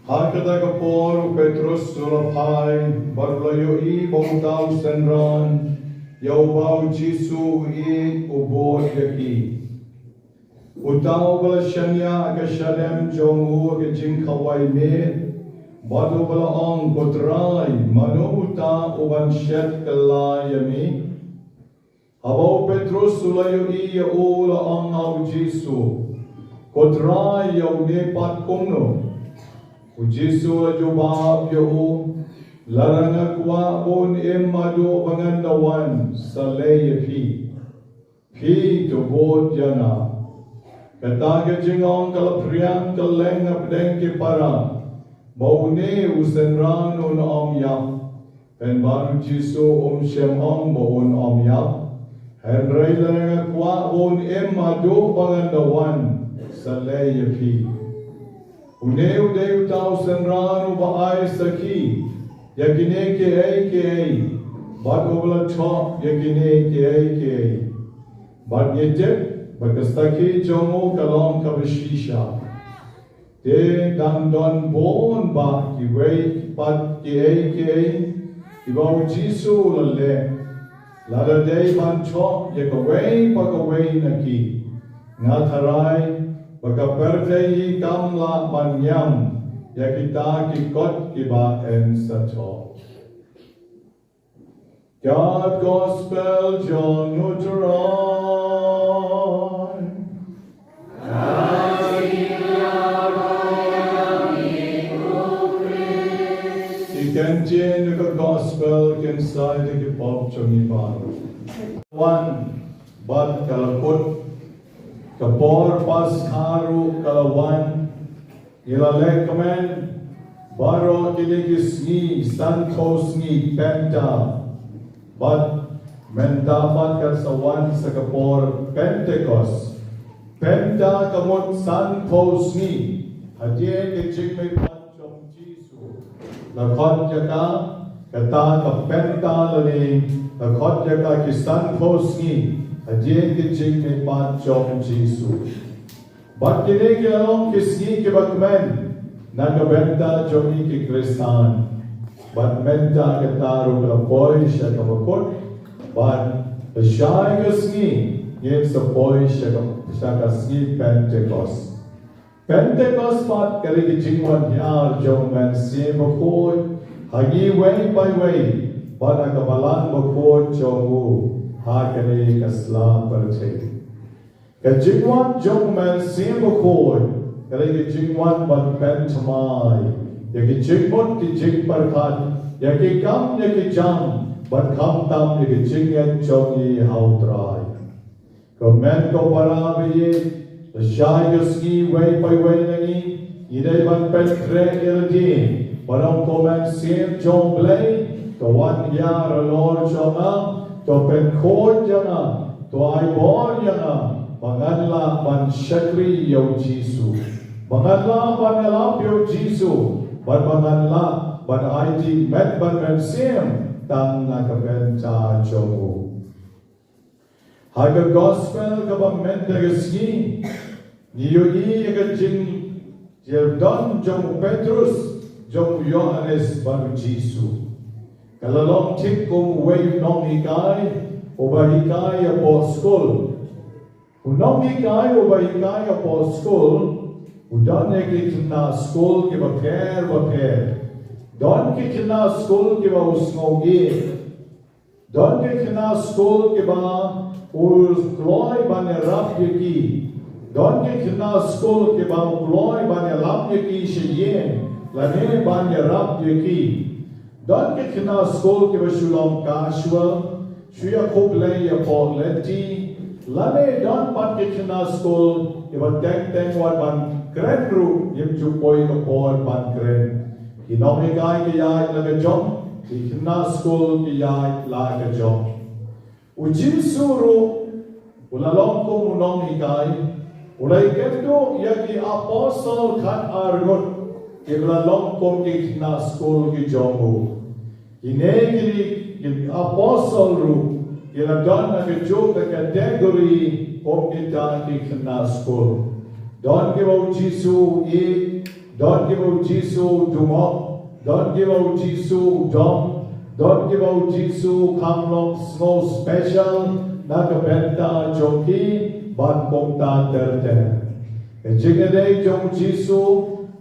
Ha kata ka por u Petrus u la phai, bad u la ïohi ba uta u synran, ïa uba u Jisu u ïeit, u bud ïa ki. Uta uba la shaniah ka shadem jong u ha ka jingkhawai miet, bad uba la ong, Ko Trai, mano uta uban shet kylla ïa me? Haba u Petrus u la ïohi ïa u, u la ong ha u Jisu, Ko Trai, ïa une pat kumno? U Jisu u la jubab ïa u, Lada nga kwah ba un im haduh ba ngan da wan, sa leh ïa phi. Phi to bud ïa nga. Kata ka jingong ka la phriang kylleng hapdeng ki para, ba une u synran un ym ïap. Pynban u Jisu um shym ong ba un ym ïap. Hynrei lada nga kwah ba un im haduh ba ngan da wan, sa leh ïa phi. Une u dei uta u synran uba ai sakhi ïa kine kiei kiei, bad uba la thoh ïa kine kiei kiei. Bad ngi tip ba ka sakhi jong u ka long kaba shisha. Te dang don bun bah kiwei pat kiei kiei kiba u Jisu u la leh. Lada dei ban thoh ïa kawei pa kawei na ki, nga tharai ba ka pyrthei hi kam lah ban ïam ïa kita ki kot kiba yn sa thoh. Ka Gospel jong u Trai. Ki ktien ka Gospel kin sa ïa ki pop jong ngi baroh. Wan, bad ka la kut, ka por Paskha ruh ka la wan, ngi la lehkmen baroh kine ki sngi, sanphew sngi Penta. Bad mynta pat ka sa wan sa ka por Pentekost. Penta ka mut sanphew sngi. Hadien ka jingmihpat jong u Jisu, la khot ïa ka, kata ka Penta lane, la khot ïa ka ki sanphew sngi hadien ka jingmihpat jong u Jisu. Bad kine ki la long ki sngi kiba kmen na ka bynta jong ngi ki Khristan. Bad mynta kata ruh ka la poi sha kaba kut. Bad lashai ka sngi ngin sa poi sha ka, sha ka sngi Pentekost. Pentekost pat ka dei ka jingwan hiar jong u Mynsiem Bakhuid ha ngi wei pa wei, bad ha ka Balang Bakhuid jong u ha kane ka sla pyrthei. Ka jingwan jong u Mynsiem Bakhuid ka dei ka jingwan ban pynthymmai ïa ki jingmut ki jingpyrkhat, ïa ki kam ïa ki jam, bad khamtam ïa ki jingngeit jong ngi ha u Trai. Ko mei ko para ba ïeit, lashai ka sngi wei pa wei na ngi, ngi dei ban pynkhreh ïa lade, ba dang ko Mynsiem jong u Blei, to wan hiar halor jong nga, to pynkhuid ïa nga, to ai bor ïa nga, ba ngan lah ban shakri ïa u Jisu. Ba ngan lah ban ïalap ïa u Jisu, bad ba ngan lah ban aiti met bad mynsiem tang na ka bynta jong u. Ha ka Gospel kaba mynta ka sngi, ngi ïohi ïa ka jingïadon jong u Petrus, jong u Ïohannes bad u Jisu. Ka la long thik kum uwei u nonghikai uba hikai hapoh skul. U nonghikai uba hikai hapoh skul u don ïa ki khynnah skul kiba pher bapher. Don ki khynnah skul kiba u sngewieit. Don ki khynnah skul kiba u kloi ban ïarap ïa ki. Don ki khynnah skul kiba u kloi ban ïalam ïa ki sha ïing lane ban ïarap ïa ki. Don ki khynnah skul kiba shu long casual, shu ïakhublei ïa ka por lynti, lane don pat ki khynnah skul kiba teng teng wat ban kren ruh ym ju poi ka por ban kren. Ki nonghikai ki ïaid la ka jong, ki khynnah skul ki ïaid la ka jong. U Jisu ruh u la long kum u nonghikai, u la ïakynduh ïa ki apostol khatar ngut kiba la long kum ki khynnah skul ki jong u. Kine ki, ki apostol ruh ki la don ha kajuh ka category kum kita ki khynnah skul. Don kiba u Jisu u ïeit, Don kiba u Jisu u dungok, don kiba u Jisu u dom, don kiba u Jisu u kham long sngew special na ka bynta jong ki bad kumta ter ter. Ka jingïadei jong u Jisu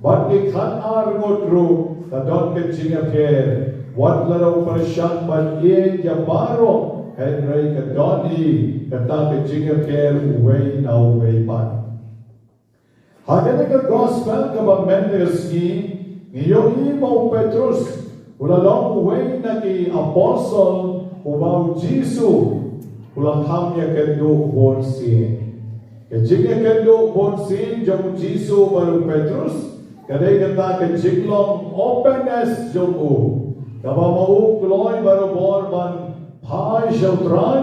bad ki khatar ngut ruh ka don ka jingïapher, wat la u pyrshang ban ïeit ïa baroh, hynrei ka don hi kata ka jingïapher uwei na uwei pat. Ha kane ka gospel kaba mynta ka sngi, ngi ïohi ba u Petrus u la long uwei na ki apostol uba u Jisu u la kham ïakynduh bun sien. Ka jingïakynduh bun sien jong u Jisu bad u Petrus ka dei kata ka jinglong openness jong u, kaba ma u kloi barabor ban phai sha u Trai,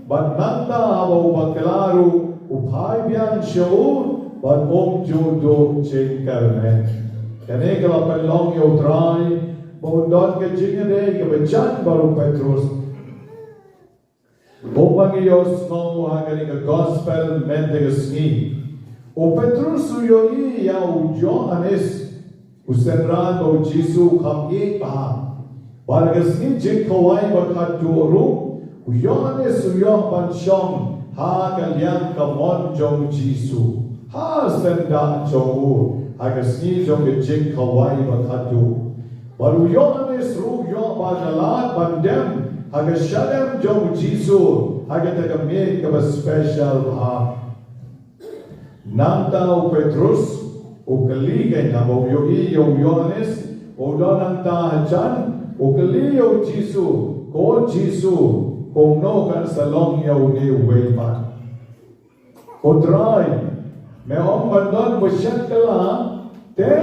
bad nangta haba u bakla ruh u phai biang sha u, bad um ju duh jingkyrmen. Kane ka la pynlong ïa u Trai ba un don ka jingïadei kaba jan bad u Petrus. Kumba ngi ïohsngew ha kane ka gospel mynta ka sngi, u Petrus u ïohi ïa u Ïoannis, u synran ba u Jisu u kham ïeit bha. Bad ka sngi jingkhawai ba khatduh ruh, u Ïoannis u ïoh ban shong ha ka liang kamon jong u Jisu, ha syndah jong u, ha ka sngi jong ka jingkhawai ba khatduh. Bad u Ïoannis ruh u ïoh ba ka lad ban dem ha ka shadem jong u Jisu ha kata ka miet kaba special bha. Nangta u Petrus u kylli, kane haba u ïohi ïa u Ïoannis u don nangta hajan, u kylli ïa u Jisu, ko Jisu, kumno kan sa long ïa une uwei pat? Ko Trai, me ong ban don ba shet kylla, te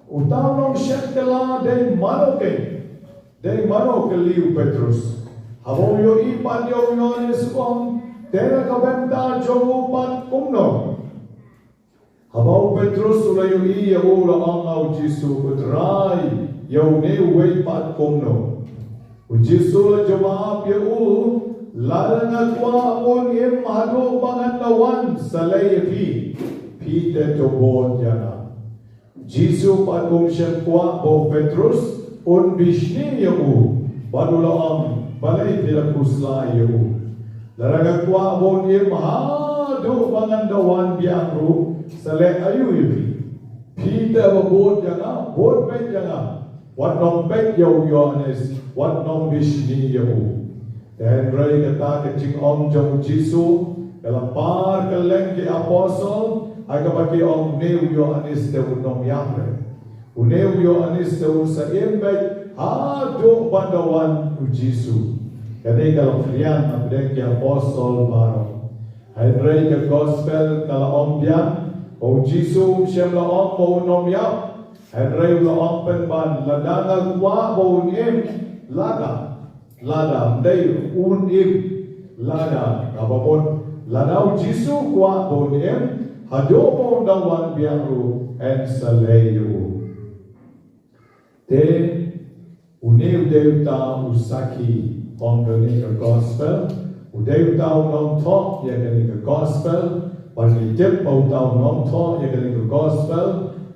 uta u nongshet kylla dei mano keiñ? Dei mano, kylli u Petrus. Haba u ïohi pat ïa u Ïoannis u ong, te na ka bynta jong u pat kumno? Haba u Petrus u la ïohi ïa u, u la ong ha u Jisu, ko Trai, ïa une uwei pat kumno? U Jisu u la jubab ïa u, lada nga kwah ba un im haduh ba ngan da wan, sa lei ïa phi, phi te to bud ïa nga. Jisu pat um shym kwah ba u Petrus un bishni ïa u, bad u la ong, balei phi la khuslai ïa u? Lada nga kwah ba un im haduh ba ngan da wan biang ruh, sa leh aïu ïa phi? Phi te ba bud ïa nga, bud beit ïa nga. Wat nym peit ïa u Ïoannis, wat nym bishni ïa u. Te hynrei kata ka jingong jong u Jisu ka la par kylleng ki apostol, ha kaba ki ong, une u Ïoannis te un nym ïap re. Une u Ïoannis te un sa im beit haduh ban da wan u Jisu. Kane ka la phriang hapdeng ki apostol baroh. Hynrei ka gospel ka la ong biang ba u Jisu um shym la ong ba un nym ïap. Hynrei u la ong pynban, lada nga kwah ba un im, lada, lada, ym dei un im, lada, kaba mut, lada u Jisu u kwah ba un im, haduh ba un da wan biang ruh, yn sa lei ïa u. Te, une u dei uta u sakhi, ong kane ka gospel, u dei uta u nongthoh ïa kane ka gospel, bad ngi tip ba uta u nongthoh ïa kane ka gospel,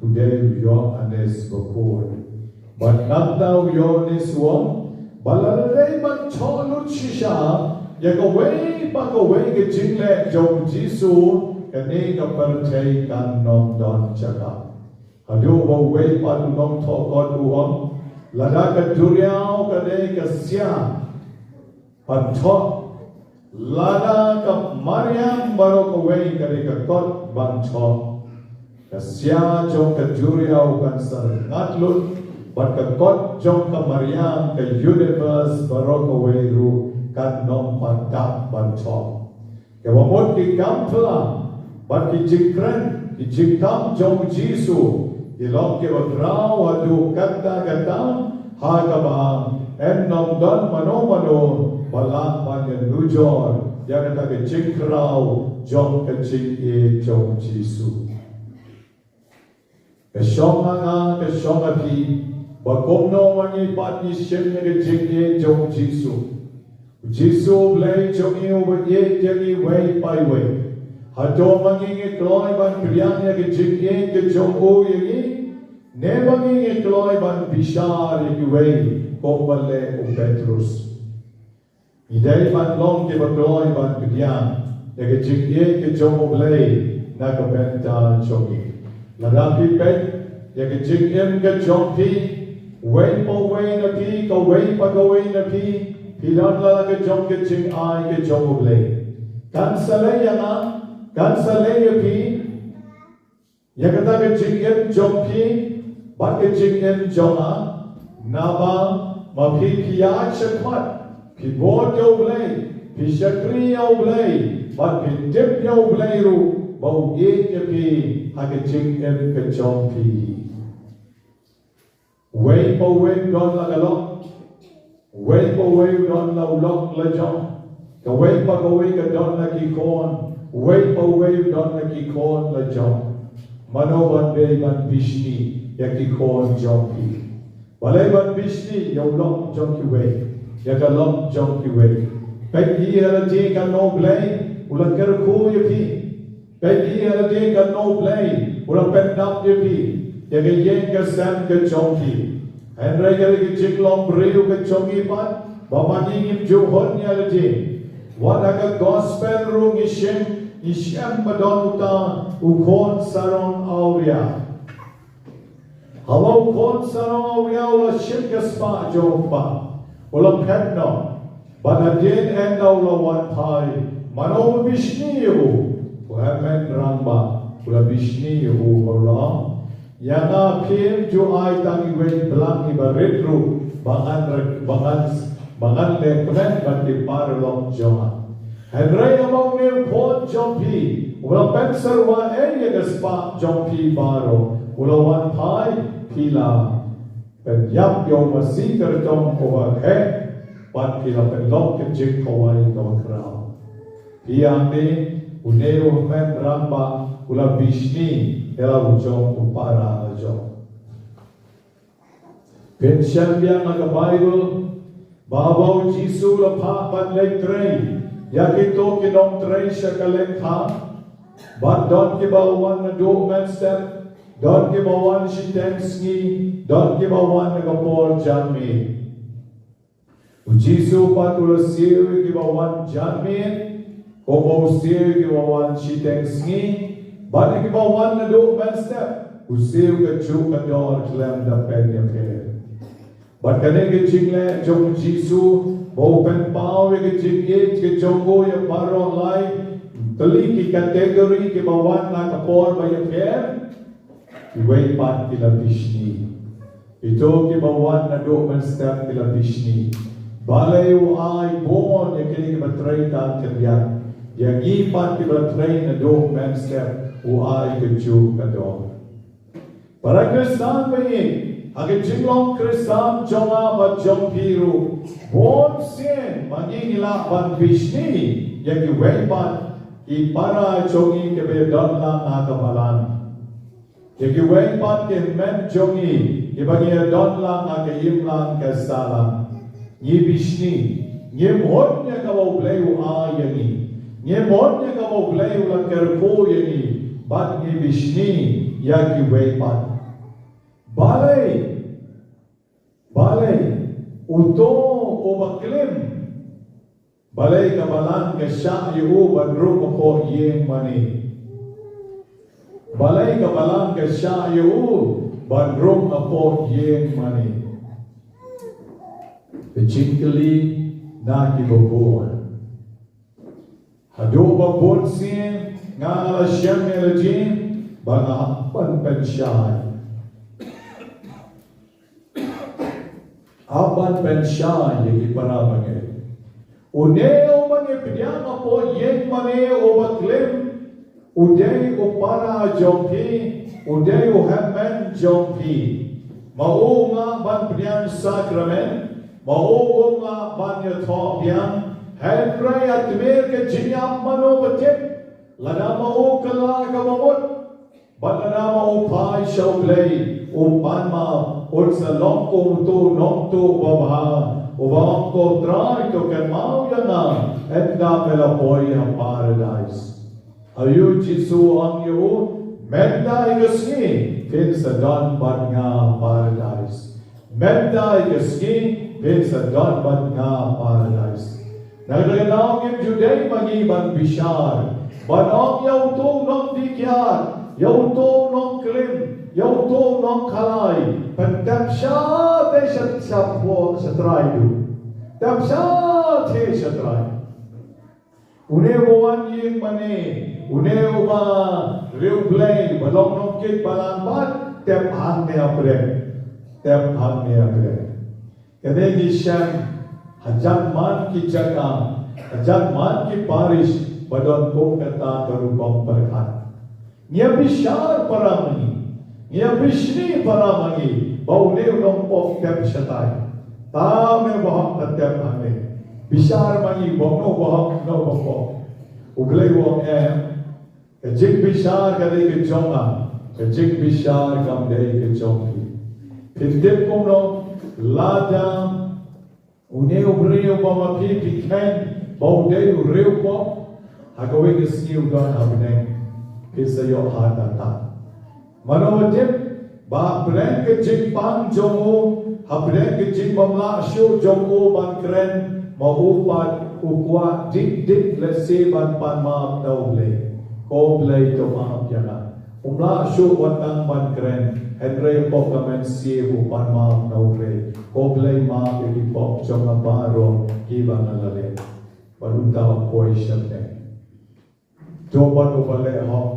u dei u Ïoannis Bakhuid. Bad nangta u Ïoannis u ong, ba lada dei ban thoh lut shisha ïa kawei pa kawei ka jingleh jong u Jisu, kane ka pyrthei kan nym don jaka. Haduh ba uwei pat u nongthoh kot u ong, lada ka duriaw ka dei ka sia ban thoh, lada ka mariang baroh kawei ka dei ka kot ban thoh, ka sia jong ka duriaw kan sa rngat lut, bad ka kot jong ka mariang, ka universe baroh kawei ruh kan nym pat dap ban thoh. Kaba mut ki kam phylla bad ki jingkren, ki jingkam jong u Jisu, ki long kiba khraw haduh katta katta, ha kaba yn nym don mano mano ba lah ban ïanujor ïa kata ka jingkhraw jong ka jingïeit jong u Jisu. Ka shong ha nga, ka shong ha phi, ba kumno ma ngi pat ngi shim ïa ka jingïeit jong u Jisu. U Jisu u Blei jong ngi uba ïeit ïa ngi iwei pa iwei. Hato ma ngi ngi kloi ban pdiang ïa ka jingïeit ka jong u ïa ngi? Ne ba ngi ngi kloi ban bishar ïa kiwei kumba leh u Petrus. Ngi dei ban long kiba kloi ban pdiang ïa ka jingïeit ka jong U Blei na ka bynta jong ngi. Lada phi peit ïa ka jingim ka jong phi, uwei pa uwei na phi, kawei pa kawei na phi, phi don la ka jong ka jingai ka jong U Blei. Kan sa leh ïa nga, kan sa leh ïa phi, ïa kata ka jingim jong phi bad ka jingim jong nga, naba ma phi phi ïaid shakhmat, phi bud ïa U Blei, phi shakri ïa U Blei bad phi tip ïa U Blei ruh ba u ïeit ïa phi ha ka jingim ka jong phi. Uwei pa uwei u don la ka lok, uwei pa uwei u don la u lok la jong, kawei pa kawei ka don la ki khun, uwei pa uwei u don la ki khun la jong. Mano ban dei ban bishni ïa ki khun jong phi? Balei ban bishni ïa u lok jong kiwei, ïa ka lok jong kiwei? Peit ïa lade katno U Blei u la kyrkhu ïa phi. Peit ïa lade katno U Blei u la pyndap ïa phi, ïa ka ïing ka sem ka jong phi. Hynrei ka dei ka jinglong briew ka jong ngi pat ba ma ngi ngim ju hun ïa lade. Wat ha ka gospel ruh ngi shem, ngi shem ba don uta u khun sarong awria. Haba u khun sarong awria u la shim ka spah jong u kpa, u la phet noh. Bad hadien ynda u la wan phai, mano ba bishni ïa u? U hynmen rangbah u la bishni ïa u bad u la ong, ïa nga phim ju ai tang iwei i blang iba rit ruh ba ngan re-, ba ngan, ba ngan leh kmen bad ki paralok jong nga. Hynrei haba une u khun jong phi u la pynsyrwa ei ïa ka spah jong phi baroh, u la wan phai, phi la pynïap ïa u masi kyrtong uba kheh, bad phi la pynlong ka jingkhawai kaba khraw. Phi ïa me, une u hynmen rangbah u la bishni ïa la u jong u para la jong. Phin shem biang ha ka Baibl ba haba u Jisu u la phah ban leit trei ïa kito ki nongtrei sha ka lehkha, bad don kiba wan naduh mynstep, don kiba wan shiteng sngi, don kiba wan ha ka por janmiet. U Jisu pat u la siew ïa kiba wan janmiet, kumba u siew ïa kiba wan shiteng sngi, bad ïa kiba wan naduh mynstep u siew kajuh ka dor khlem da pynïapher. Bad kane ka jingleh jong u Jisu ba u pynpaw ïa ka jingïeit ka jong u ïa baroh lai tylli ki category kiba wan na ka por ba ïapher. Kiwei pat ki la bishni. Kito kiba wan naduh mynstep ki la bishni. Balei u ai bun ïa kine kiba trei tang khyndiat, ïa ngi pat kiba trei naduh mynstep u ai kajuh ka dor. Para Khristan ba ïeit, ha ka jinglong Khristan jong nga bad jong phi ruh, bun sien ma ngi ngi lah ban bishni ïa kiwei pat ki para jong ngi kiba ïadon lang ha ka balang. Ïa kiwei pat ki hynmen jong ngi kiba ngi ïadon lang ha ka imlang ka sahlang. Ngi bishni, ngim hun ïa kaba U Blei u ai ïa ngi. Ngim hun ïa kaba U Blei u la kyrkhu ïa ngi, bad ngi bishni ïa kiwei pat. Balei, balei uto uba klim, balei ka balang ka shah ïa u ban rung hapoh ïing mane? Balei ka balang ka shah ïa u ban rung hapoh ïing mane? Ka jingkylli na kiba bun. Haduh ba bun sien nga la shem ïa lade ba nga hap ban pynshai. Hap ban pynshai ïa ki para bangeit. Une uba ngi pdiang hapoh ïing mane uba klim, u dei u para jong phi, u dei u hynmen jong phi. Ma u ngah ban pdiang sakramen, ma u ngah ban ïathoh biang, hynrei ha tmier ka jingïap mano ba tip, lada ma u kylla kaba mut, bad lada ma u phai sha U Blei, u pan ma un sa long kum uto u nongtuh babha uba ong, ko Trai, to kynmaw ïa nga ynda me la poi ha Paradais. Aïu Jisu u ong ïa u? Mynta ïa ka sngi phin sa don bad nga paradise. Mynta ïa ka sngi phin sa don bad nga paradise. Na kata ka daw ngim ju dei ma ngi ban bishar, ban ong ïa uto u nongdih kiad, ïa uto u nongklim, ïa uto u nongkhalai, pyntep shathie sha, sha pho, sha Trai duh. Tep shathie sha Trai. Une uba wan ïing mane, une uba riewblei, ba long nongkit balang pat, tep hangne ha pdeng. Tep hangne ha pdeng. Kane ngi shem, hajan man ki jaka, hajan man ki parish, ba don kum kata ka rukom pyrkhat. Ngi ïa bishar para ma ngi. Ngi ïa bishni para ma ngi. Ba une u nongpop tep shatai. Tang une ba hok ka tep hangne. Bishar ma ngi ba uno ba hok, uno ba pop. U Blei u ong em. Ka jingbishar ka dei ka jong nga. Ka jingbishar kam dei ka jong phi. Phin tip kumno, lada une u briew ba ma phi phi kheiñ ba u dei u riewpop, ha kawei ka sngi u don ha bneng, phi sa ïoh ha kata. Mano ba tip ba hapdeng ka jingpang jong u, hapdeng ka jingbymlah shuh jong u ban kren, ma u pat u kwah dik dik lehse ban pan map na U Blei. Ko Blei, to map ïa nga. Um lah shuh wat tang ban kren, hynrei hapoh ka mynsiem u pan map na U Blei. Ko Blei, map ïa ki pop jong nga baroh kiba nga la leh. Bad uta u poi sha bneng. To bad uba leh hok.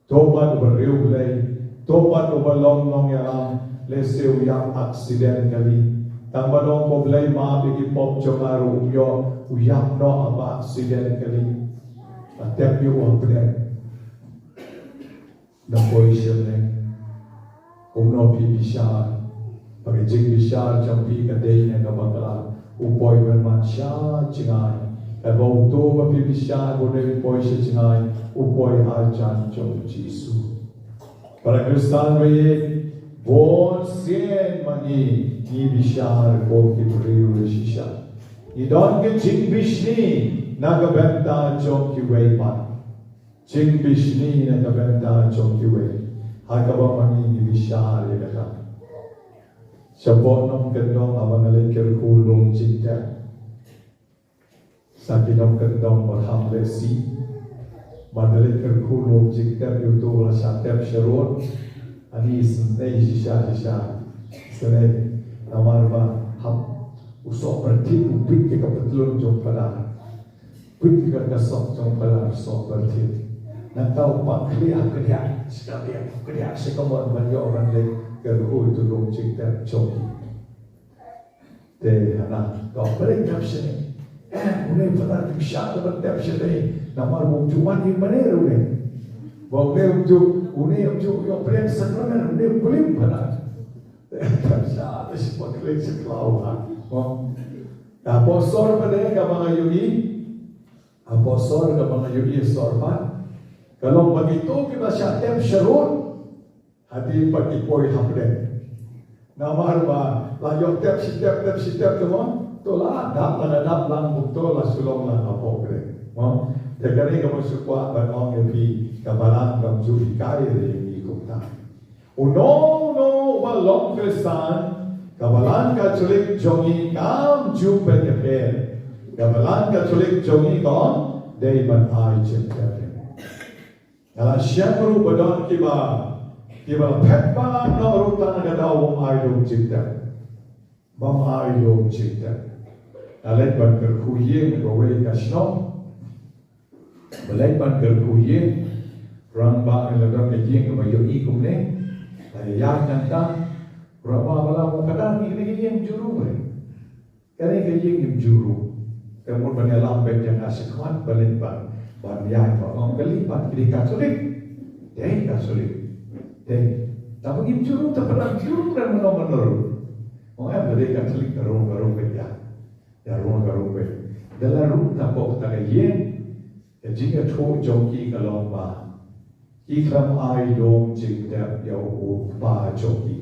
To bad uba riewblei. To bad uba long nongïalam. Lehse u ïap accident kali. Tang ban ong, ko Blei, map ïa ki pop jong nga ruh, um ïoh, u ïap noh ha ba accident kali. Ba tep ïa u ha bneng. Na poi sha bneng. Kumno phi bishar? Ba ka jingbishar jong phi ka dei na ka bakla. U poi ban man sha jngai. Katba uto ba phi bishar ba u dei u poi sha jngai, u poi ha jan jong u Jisu. Para Khristan ba ïeit, bun sien ma ngi ngi bishar kum ki briew shisha. Ngi don ka jingbishni na ka bynta jong kiwei pat. Jingbishni na ka bynta jong kiwei. Ha kaba ma ngi ngi bishar ïa kata. Shapoh Nongkyndong haba nga leit kyrkhu lum jingtep, sa ki nongkyndong ba kham lehse. Ba nga leit kyrkhu lum jingtep ïa uto ba la shah tep sharud. Ani isynei shisha shisha. Isynei. Namar ba hap u soh pyrthei u bit ïa ka patlun jong Phadar. Bit ïa ka, ka sok jong Phadar, soh pyrthei. Nangta u pang khlieh ha ka diah, sha ka diah, ka diah sha kamon ban ïoh ban leit kyrkhu ïa uto lum jingtep jong ki. Te hana, ka ong balei tep shane. Eh, une Phadar kim shah ban tep shane. Namar ba um ju wan ïing mane ruh une. Ba une um ju, une um ju ïoh pdiang sakramen, une u klim Phadar. Tep shah, te shipor klik shakhlaw ha. Mo. Hapoh sor pat de kaba nga ïohi. Hapoh sor kaba nga ïohi sor pat. Ka long ba kito kiba shah tep sharud. Hadien pat ki poi hapdeng. Namar ba la ïoh tep shi tep, tep shi tep te mo. To la dap, la dap lang kumto, la shu long lang hapoh pdeng. Mo. Te kane kaba shu kwah ban ong ïa phi, ka balang kam ju hikai ïa ngi kumta. Uno uno uba long Khristan, ka balang Katholik jong ngi kam ju pynïapher. Ka balang Katholik jong ngi ka ong dei ban ai jingtep. Nga la shem ruh ba don kiba, kiba la phet balang noh ruh tang na ka daw bym ai lum jingtep. Bym ai lum jingtep. Nga leit ban kyrkhu ïing ha kawei ka shnong. Ba leit ban kyrkhu ïing. Rangbah, la don ka ïing kaba ïohi kumne. La ïaid nangta. Rangbah ba la ong, ka dang ïa kane ka ïing juru re. Kane ka ïing ngim juru. Ka mut ban ïalam beit ïa nga shakhmat ba leit ban, ban ïaid, ba ong kali pat ki dei Katholik. Dei Katholik. Dei. Tangba ngim juru, tangba dang juru kren mano mano ruh. Ong em, ka dei Katholik, ka rung, ka rung beit ïa. Ïa rung, ka rung beit. Da la rung hapoh kata ka ïing, ka jingïathuh jong ki ka long ba ki khlem ai lum jingtep ïa u kpa jong ki.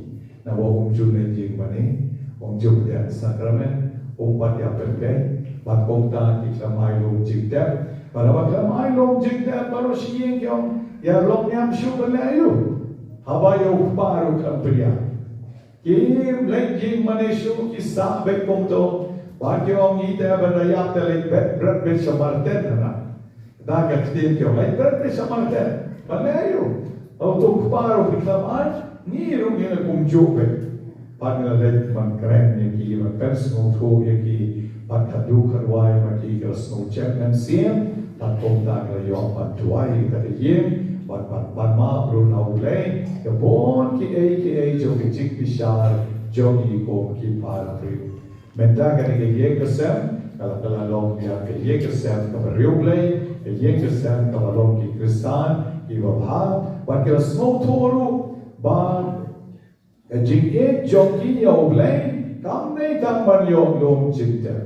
Naba um ju leit ïing mane, um ju pdiang sakramen, um pat ïa pynbeit, bad kumta ki khlem ai lum jingtep. Bad haba khlem ai lum jingtep, baroh shi ïing ki ong, Ïa long niam shuh ban leh aïu? Haba ïa u kpa ruh khlem pdiang. Kim leit ïing mane shuh, ki sah beit kumto. Ba ki ong ite ban da ïap te leit bret bret beit sha marten na. Da ka ktien ki ong leit bret beit sha marten. Ban leh aïu? Uto u kpa ruh phi khlem ai, ngi ruh ngi la kumjuh beit. Bad ngi la leit ban kren ïa ki, ban pynsngewthuh ïa ki, bad khadduh khadwai ba ki la sngewchem mynsiem, bad kumta ngi la ïoh ban duwai ïa kata ka ïing, bad ban pan map ruh na U Blei ïa bun kiei kiei jong ka jingbishar jong ngi kum ki para briew. Mynta kane ka ïing ka sem ka la, ka la long ïa ka ïing ka sem kaba riewblei, ka ïing ka sem kaba long ki Khristan kiba bha, bad ki la sngewthuh ruh ba ka jingïeit jong ki ïa U Blei kam dei tang ban ïoh lum jingtep.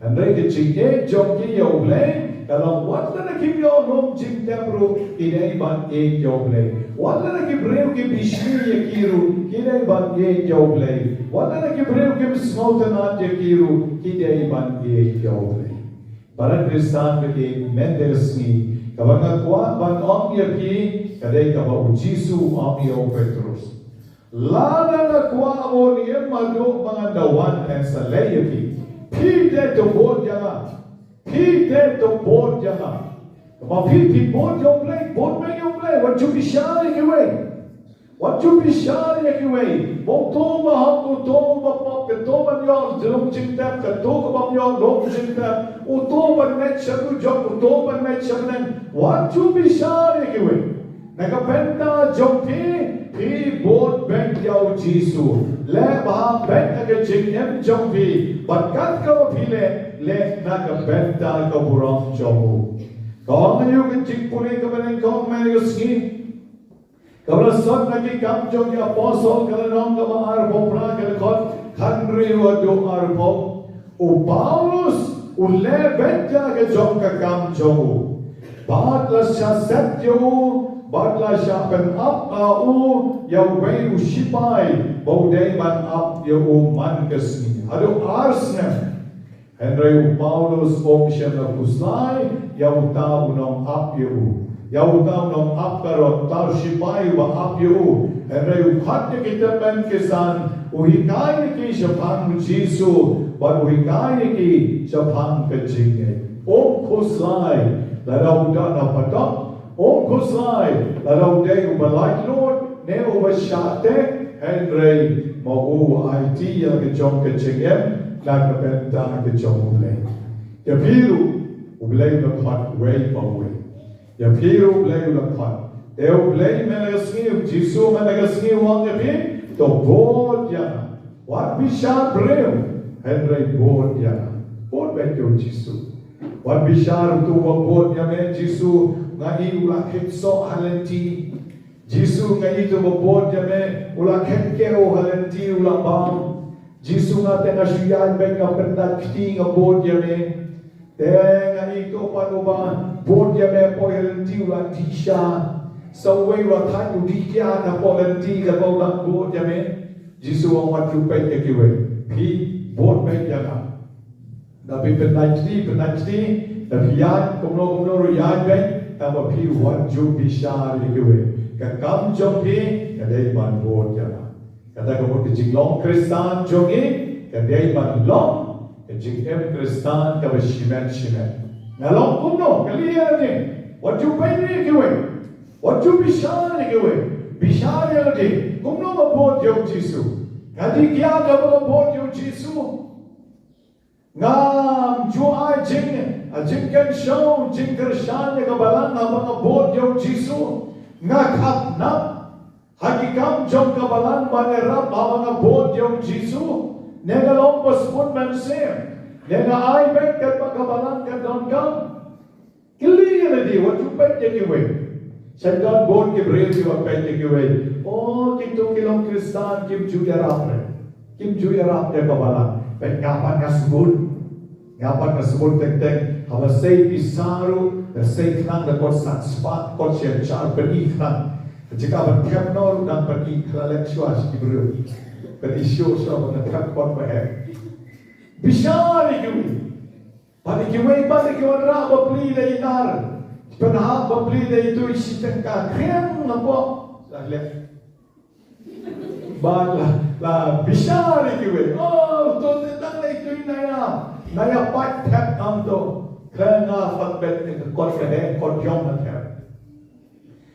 Hynrei ka jingïeit jong ki ïa U Blei ka long wat lada kim ïoh lum jingtep ruh ki dei ban ïeit ïa U Blei. Wat lada ki briew ki bishni ïa ki ruh ki dei ban ïeit ïa U Blei. Wat lada ki briew kim sngewtynnad ïa ki ruh ki dei ban ïeit ïa U Blei. Para Khristan ba ïeit, mynta ka sngi kaba nga kwah ban ong ïa phi ka dei kaba U Jisu u ong ïa u Petrus. Lada nga kwah ban im haduh ba ngan da wan, ngan sa leit ïa phi. Phi te to bud ïa nga. Phi te to bud ïa nga. Kaba phi, phi bud ïa U Blei, bud beit ïa U Blei, wat ju bishar ïa kiwei. Wat ju bishar ïa kiwei. Ba uto uba hok, uto uba pop, kato ban ïoh lum jingtep, kato ka bym ïoh lum jingtep, uto ban leit sha dujok, uto ban leit sha bneng. Wat ju bishar ïa kiwei. Na ka bynta jong phi, phi bud beit ïa U Jisu. Leh bha beit ha ka jingim jong phi. Bad kat kaba phi leh, leh na ka bynta ka burom jong u. Ka ong aïu ka jingpule kaba nyngkong mynta ka sngi? Kaba la sot na Ki Kam jong ki Apostol ka lynnong kaba arphew phra, ka dkhot khathynriew haduh arphew. U Paulus u leh beit ïa ka jong ka kam jong u. Bad la shah set ïa u, bad la shah pynap ïa u ïa uwei u shipai ba u dei ban ap ïa u man ka sngi. Haduh ar snem. Hynrei u Paulus um shym la khuslai ïa uta u nongap ïa u, ïa uta u nongap karot, uta u shipai uba ap ïa u. Hynrei u khot ïa ki tymmen ki san, u hikai ïa ki shaphang U Jisu, bad u hikai ïa ki shaphang ka jingngeit. Um khuslai lada u don ha patok, um khuslai lada u dei uba laitluid ne uba shah teh, hynrei ma u u aiti ïa ka jong ka jingim na ka bynta ka jong U Blei. Ïa phi ruh U Blei u la khot uwei pa uwei. Ïa phi ruh U Blei u la khot. Te U Blei mynta ka sngi, U Jisu mynta ka sngi u ong ïa phi, to bud ïa nga. Wat bishar briew, hynrei bud ïa nga. Bud beit ïa U Jisu. Wat bishar uto uba bud ïa me. Jisu, nga i u la khet soh ha lynti. Jisu, nga i uto uba bud ïa me u la khet kew ha lynti, u la bam. Jisu, nga te nga shu ïaid beit, nga pyndait kti, nga bud ïa me. Te nga i uto pat uba bud ïa me hapoh lynti u la dih sha. Sa uwei u la thait u dih kiad hapoh lynti katba u dang bud ïa me. Jisu u ong wat ju peit ïa kiwei. Phi bud beit ïa nga. Da phi pyndait kti, pyndait kti, da phi ïaid kumno kumno ruh ïaid beit, tangba phi wat ju bishar ïa kiwei. Ka kam jong phi ka dei ban bud ïa nga. Kata ka mut ka jinglong Khristan jong ngi ka dei ban long ka jingim Khristan kaba shimet shimet. Nga long kumno, kylli ïa lade. Wat ju peit ïa kiwei. Wat ju bishar ïa kiwei. Bishar ïa lade. Kumno nga bud ïa U Jisu? Nga dih kiad haba nga bud ïa U Jisu? Ngam ju ai jing, a jingkynshew, jingkyrshan ïa ka balang haba nga bud ïa U Jisu? Nga khap nap ha ki kam jong ka balang ban ïarap haba nga bud ïa U Jisu? Ne nga long ba sbun mynsiem? Ne nga ai beit katba ka balang ka donkam? Kylli ïa lade, wat ju peit ïa kiwei. Sa don bun ki briew kiba peit ïa kiwei. O, kito ki long Khristan, kim ju ïarap re. Kim ju ïarap ïa ka balang. Peit nga pat nga sbun. Nga pat nga sbun teng teng. Haba sei pisa ruh, da sei khnang, da kot san spah, kot shi hajar, pyni khnang. Jaka ban thep noh ruh dang pyni khnang, leh shuwa sha ki briew. Pyni shuh shuwa ban thep kot ba heh. Bishar ïa kiwei. Bad ïa kiwei pat ïa ki wanrah bapli da i nar. Pynhap bapli da itu i shi tyngka khriang na pok. La leh. Bad la, la bishar ïa kiwei. Oh, to te tang la itu i naya. Naya pat thep am to. Kren nga pat bet ne ka kot ka he, kot yong na thep.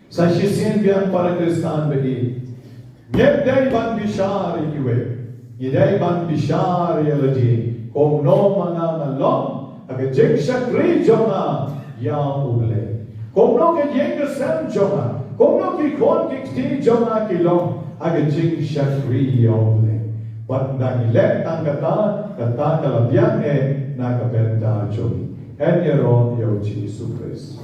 Sa shisien biang para Khristan ba i. Ngim dei ban bishar ïa kiwei. Ngi dei ban bishar ïa lade. Kumno ma nga nga long ha ka jingshakri jong nga ïa U Blei. Kumno ka ïing ka sem jong nga. Kumno ki khun ki kti jong nga ki long ha ka jingshakri ïa U Blei. Bad nda ngi leh tang kata, kata ka la biang eh na ka bynta jong ngi. Yn ïaroh ïa U Jisu Khrist.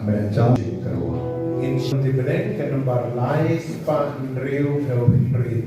Amen. Jam. Instrument di Penang ke nombor lai spah hynriew phew hynriew.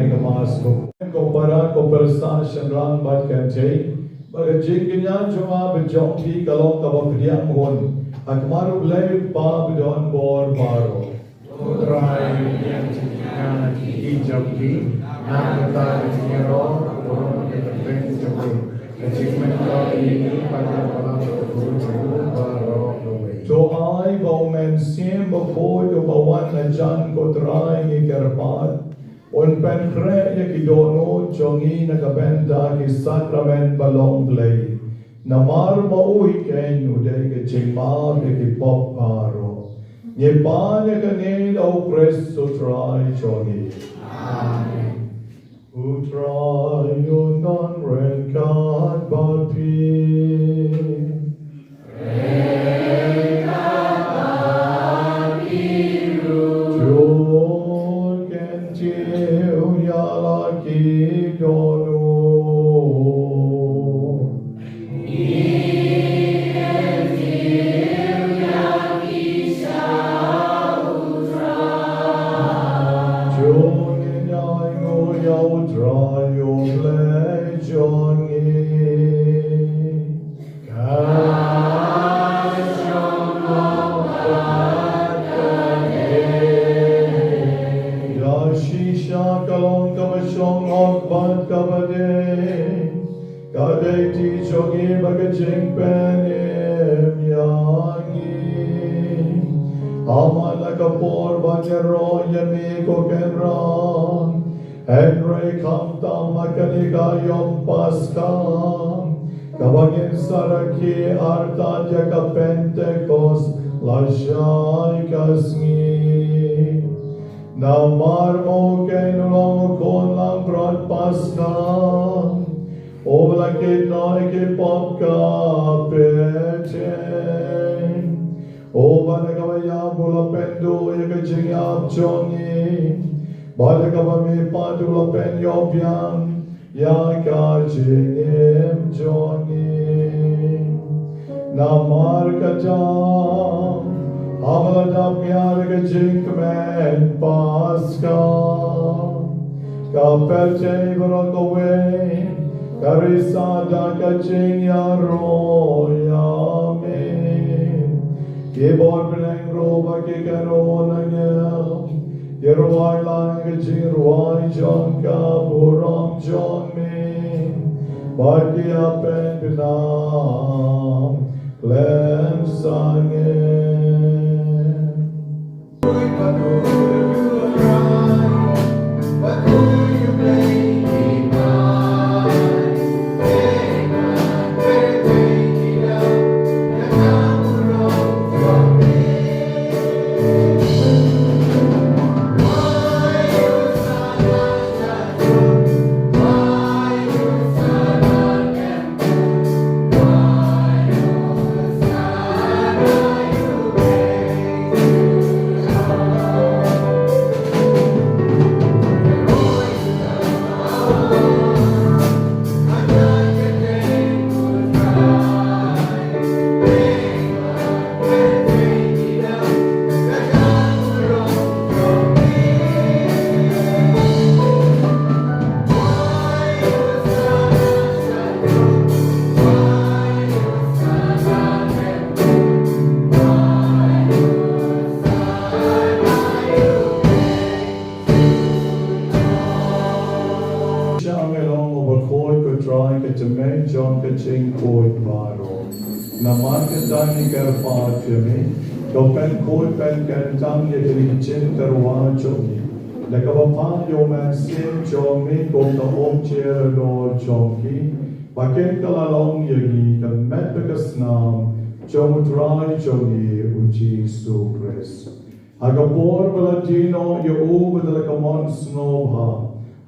Ka Mass ko para, ko para shynrang bad kynthei, ba ka jingkñia jong nga bad jong phi ka long kaba pdiang hun ha khmat U Blei U Kpa badonbor baroh. Ko Trai, pdiang jingkñia na ki kti jong phi, na ka bynta ka jingïaroh, ka burom, ka kyrteng jong u, ka jingmyntoi ïa ngi bad ïa ka bynta ka burom jong u baroh kawei. To ai ba U Mynsiem Bakhuid uba wan hajan, ko Trai, ngi kyrpad, un pynkhreh ïa ki dohnud jong ngi na ka bynta ki sakramen ba long Blei. Namar ba u hi keiñ u dei ka jingmap ïa ki pop baroh. Ngi pan ïa kane da U Khrist U Trai jong ngi. Amen. U Trai un don ryngkat bad phi. To kyntiew ïa la ki dohnud. To ngin ïainguh ïa U Trai U Blei jong ngi. Ka shong bad ka dei. Ïa shisha ka long kaba shong bad kaba dei. Ka dei kti jong ngi bad ka jingpynim ïa ngi. Haba la ka por ban ïaroh ïa me, ko Kynrad, hynrei khamtam ha kane ka aïom Paskha, kaba ngin sa rakhe artat ïa ka Pentekost lashai ka sngi. Namar ba u keiñ u long u khun langbrot Paskha, uba la kit noh ïa ki pop ka pyrthei. Uba da kaba ïap u la pynduh ïa ka jingïap jong ngi, bad da kaba mihpat u la pynïoh biang ïa ka jingim jong ngi. Namar kata, haba la dap miar ïa ka jingkmen Paskha, ka pyrthei baroh kawei ka risa da ka jingïaroh ïa me. Ki bor bneng ruh bad ki kynhun angel ki rwai lang ka jingrwai jong ka burom jong me, bad ki ïa pynbna khlem sangeh. Sha me long uba khuid, ko Trai, ka tymmen jong ka jingkhuid baroh. Namar kata ngi kyrpad ïa me, to pynkhuid pynkyntang ïa kine ki jingtyrwa jong ngi da kaba phah ïa u Mynsiem jong me kum ka umjer halor jong ki, ba kin kylla long ïa ngi ka met bad ka snam jong u Trai jong ngi u Jisu Khrist. Ha ka por ba la die noh ïa u bad la ka mon sngewbha,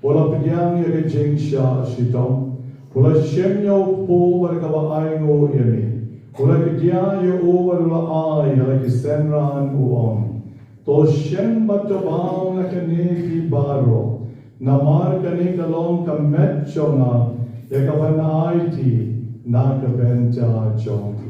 u la pdiang ïa ka jingshah shitom, u la shim ïa u kpu bad kaba ainguh ïa me, u la kdiah ïa u bad u la ai ha la ki synran, u ong: To shim bad to baw na kane phi baroh, namar kane ka long ka met jong nga, ïa kaba ngan aiti na ka bynta jong phi.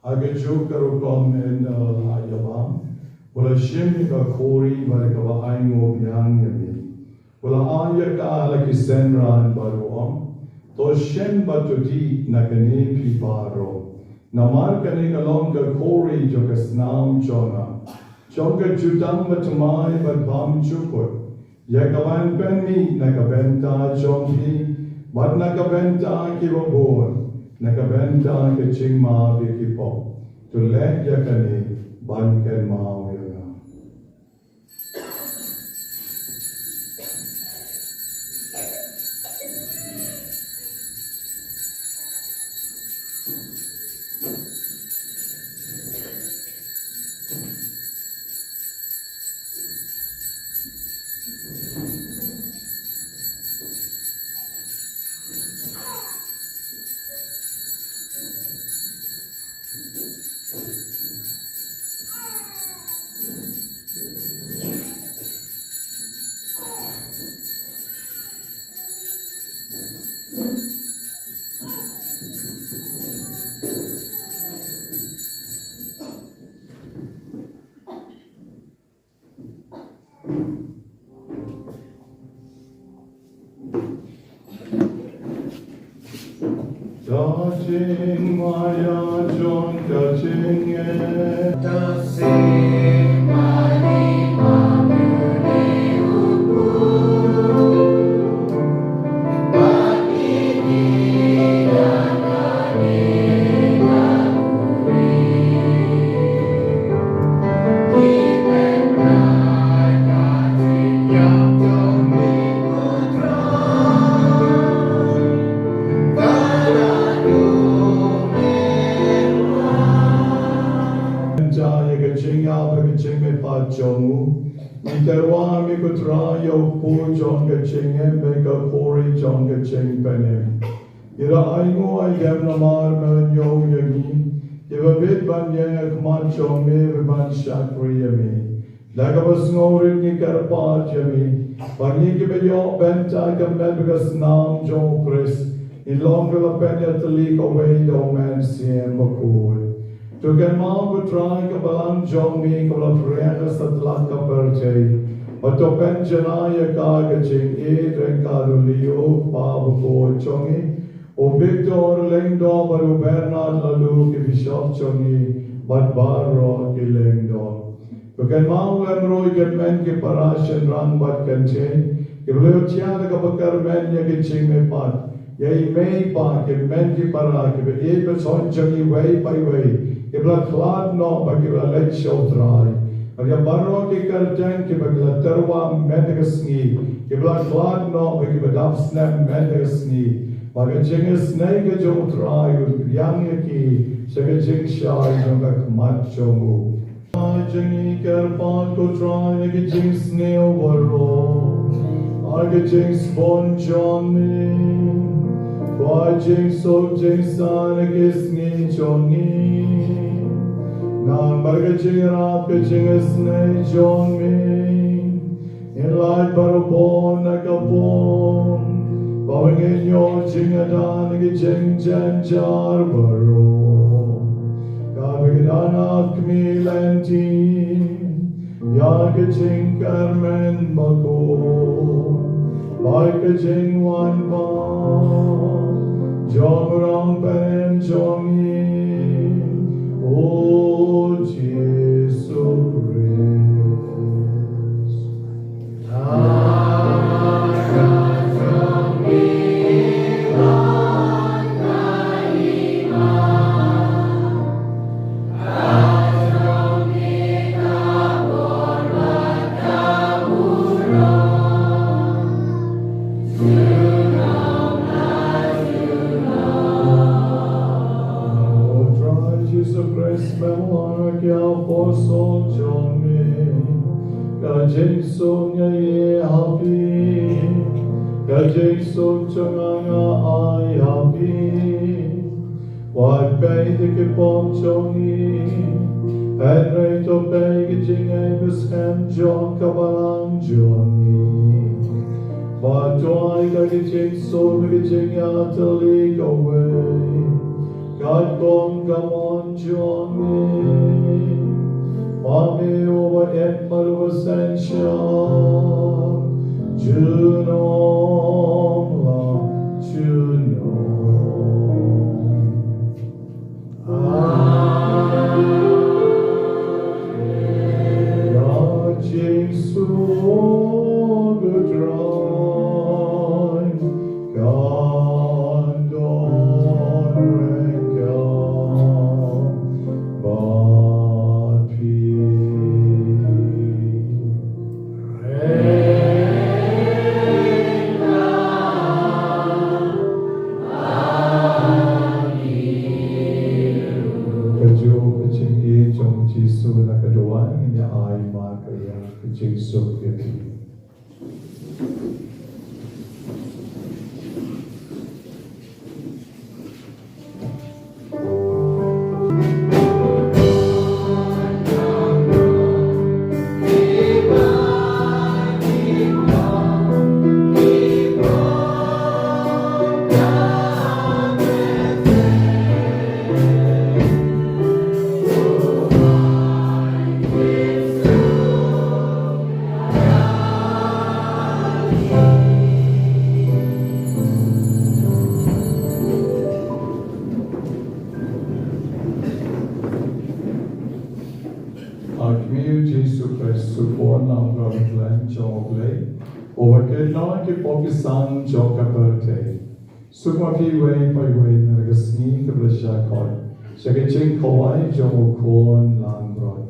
Ha kajuh ka rukom Enoch ha ïa ba u la shim ïa ka khuri bad kaba ainguh biang ïa me, u la ai ïa ka ha la ki synran bad u ong, to shim bad to dih na kane phi baroh. Namar kane ka long ka khuri jong ka snam jong nga, jong ka jutang bathymmai bad bymjukut, ïa kaban pynmih na ka bynta jong phi bad na ka bynta kiba bun, na ka bynta ka jingmap ïa ki pop. To leh ïa kane ban kynmaw ïa nga. Ka jingmaïa jong ka jingeh. Ïa ka jingïap bad ka jingmihpat jong u, ngi tyrwa ha me ko Trai ïa u kpu jong ka jingim bad ka khuri jong ka jingpynim. Ngi la ainguh aidem namar me la ñiew ïa ngi, kiba bit ban ïeng ha khmat jong me bad ban shakri ïa me. Da kaba sngewrit ngi kyrpad ïa me ba ngi kiba ïoh bynta ka met bad ka snam jong u Khrist, ngin long kiba la pynïatylli kawei da u Mynsiem Bakhuid. To kynmaw ko Trai ka balang jong me kaba la phriang ha satlak ka pyrthei, bad to pynjanai ïa ka ha ka jingïeit ryngkat u Leo u kpa bakhuid jong ngi, u Victor Lyngdoh bad u Bernard Laloo ki bishop jong ngi, bad baroh ki lyngdoh. To kynmaw lem ruh ïa ki hynmen ki para shynrang bad kynthei kiba la ïohthiah da kaba kyrmen ïa ka jingmihpat. Ïa i mei i pa, ki hynmen ki para, kiba ïeit bad shon jong ngi iwei pa iwei, kiba la khlad noh bad kiba la leit sha u Trai. Bad ïa baroh ki kyrteng kiba ki la tyrwa mynta ka sngi, kiba la khlad noh bad kiba dap snem mynta ka sngi, ba ka jingisynei ka jong u Trai un pdiang ïa ki sha ka jingshai jong ka khmat jong u. Ai jong ngi kyrpad ko Trai na ka jingsniew baroh, ai ka jingsbun jong me, kwah jingsuk jingsan na ki sngi jong ngi. Namar ka jingïarap ka jingisynei jong me, ngin lait baroh bun na ka bun, ba ngin ïoh jingïada na ki jingjynjar baroh, kaba ki don ha khmih lynti ïa ka jingkyrmen bakhuid bad ka jingwan pat jong u Nongpynim jong ngi, u Jisu Khrist. O Trai Jisu Khrist, me la ong ha ki apostol jong me, ka jingsuk nga ai ha phi, ka jingsuk jong nga nga ai ha phi. Wat peit ïa ki pop jong ngi, Hynrei to peit ka jingïeit bad skhem jong ka balang jong ngi, bad to ai ka jingsuk bad ka jingïatylli kawei, katkum ka mon jong ngi. Ma me uba im bad uba sngewsih junom la junom. Kajuh ka jingïeit jong u Jisu na ka duwan, ngin ïa ai markylliang ka jingsuk ïa phi. Ïa kmie u Jisu Khrist, u Khun langbrot u Blei jong U Blei, uba kynnoh ïa ki pop ki san jong ka pyrthei. Suk ma phi iwei pa iwei na ka sngi kaba la shah khot sha ka jingkhawai jong u Khun langbrot.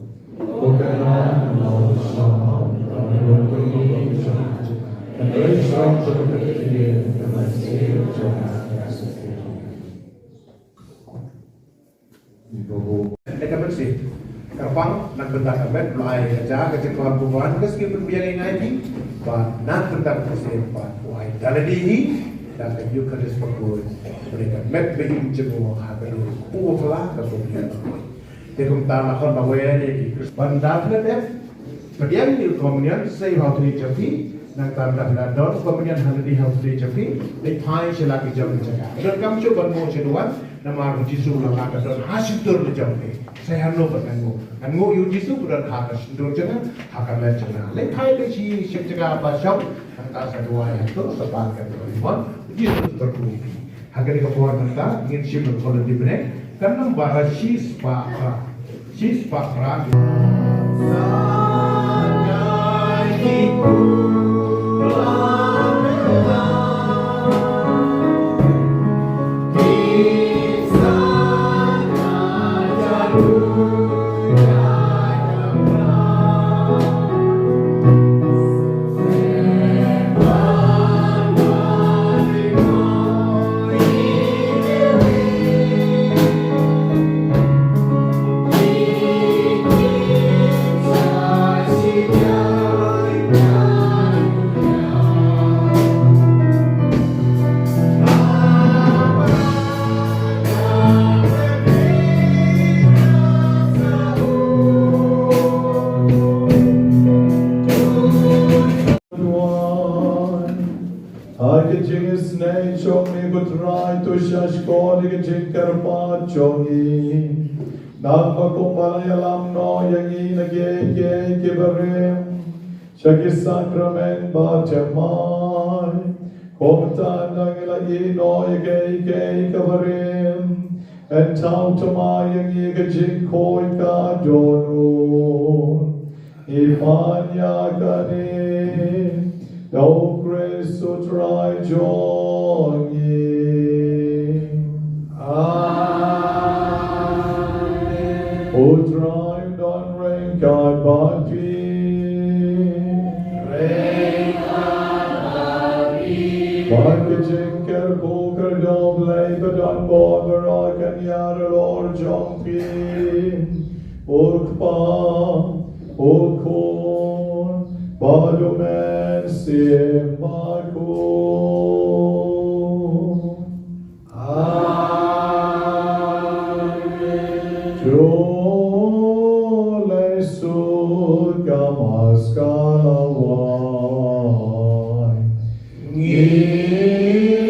Ïa ka mynsiem kyrpang na ka bynta ka met, ba la ai ka jaka ka jingkyrpang, ka sngi pynbiang ïa ngi, bad na ka bynta ka mynsiem ba u ai da lade hi da ka Eucharist bakhuid, ba dei ka met bad ka jingim jong u ha ka dur kaba phylla ka dur. Te kumta la khot ba wer ïa ki Khrist ban da pynleit. Pdiang ïa u communion, sei ha u tnat jong phi, nangta ynda phi la don communion ha lade ha u tnat jong phi, leit phai sha la ki jong ki jaka. Don kam shuh ban nguh sha duwan, namar u Jisu u la lah ban don ha shyntur la jong phi. Sei hano ban nguh, ngan nguh ïa u Jisu ba don ha ka shyntur jong nga, ha ka met jong nga. Leit phai leit shi sha jaka ba shong, nangta sa duwai hangto, sa pan ka duwai. Mon, u Jisu u tyrtu ïa phi. Ha kane ka por mynta ngin shim ïa ka Holy Bennediction, ka namba shi spah phra. Shi spah phra. Ha ka jingisynei jong me ko Trai, to sngewsih ïa ka jingkyrpad jong ngi. Nangta kumba la ïalam noh ïa ngi na kiei kiei kiba rim sha ki sakramen baptismal, kumta ngi la ïehnoh ïa kiei kiei kiba rim, yn thaw thymmai ïa ngi ha ka jingkhuid ka dohnud. Ngi pan ïa kane da u Khrist u Trai jong ngi. Amen. U Trai un don ryngkat bad phi. Ryngkat bad phi. Bad ka jingkyrkhu kyrdoh Blei ba don bor baroh kan ïar halor jong phi. U Kpa, U Khun, bad U Mynsiem Bakhuid. Amen. To Ka maskara wai. Ngi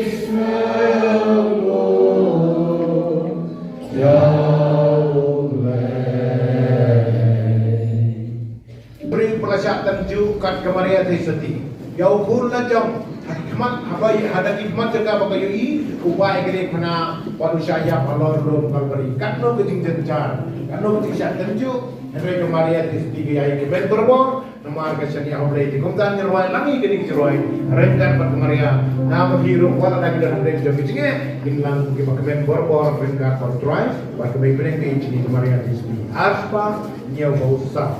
sngewthuh ïa U Blei. Briew ba la shah tynjuh kat ka Maria Theisotti. Ïa u khun la jong. Ha ki khmat, haba ïa, ha ki khmat jong ka ba ka ïohi, u bai ka dei khana, wat u shah ïap halor lum Kalbari. Katno ka jingjynjar, katno ka jingshah tynjuh. Hynrei ka Maria Theisotti ka ïai kmen barabor. Namar ka shaniah U Blei te. Kumta ngin rwai lang ïa kane ka jingrwai ryngkat bad ka Maria. Namar hi ruh wat la da ki don hapdeng jong ka jingeh, kin lang kiba kmen barabor ryngkat bad U Trai bad ka Blei bneng ka jong ngi ka Maria Theisotti. Arspah hynñiewphew saw.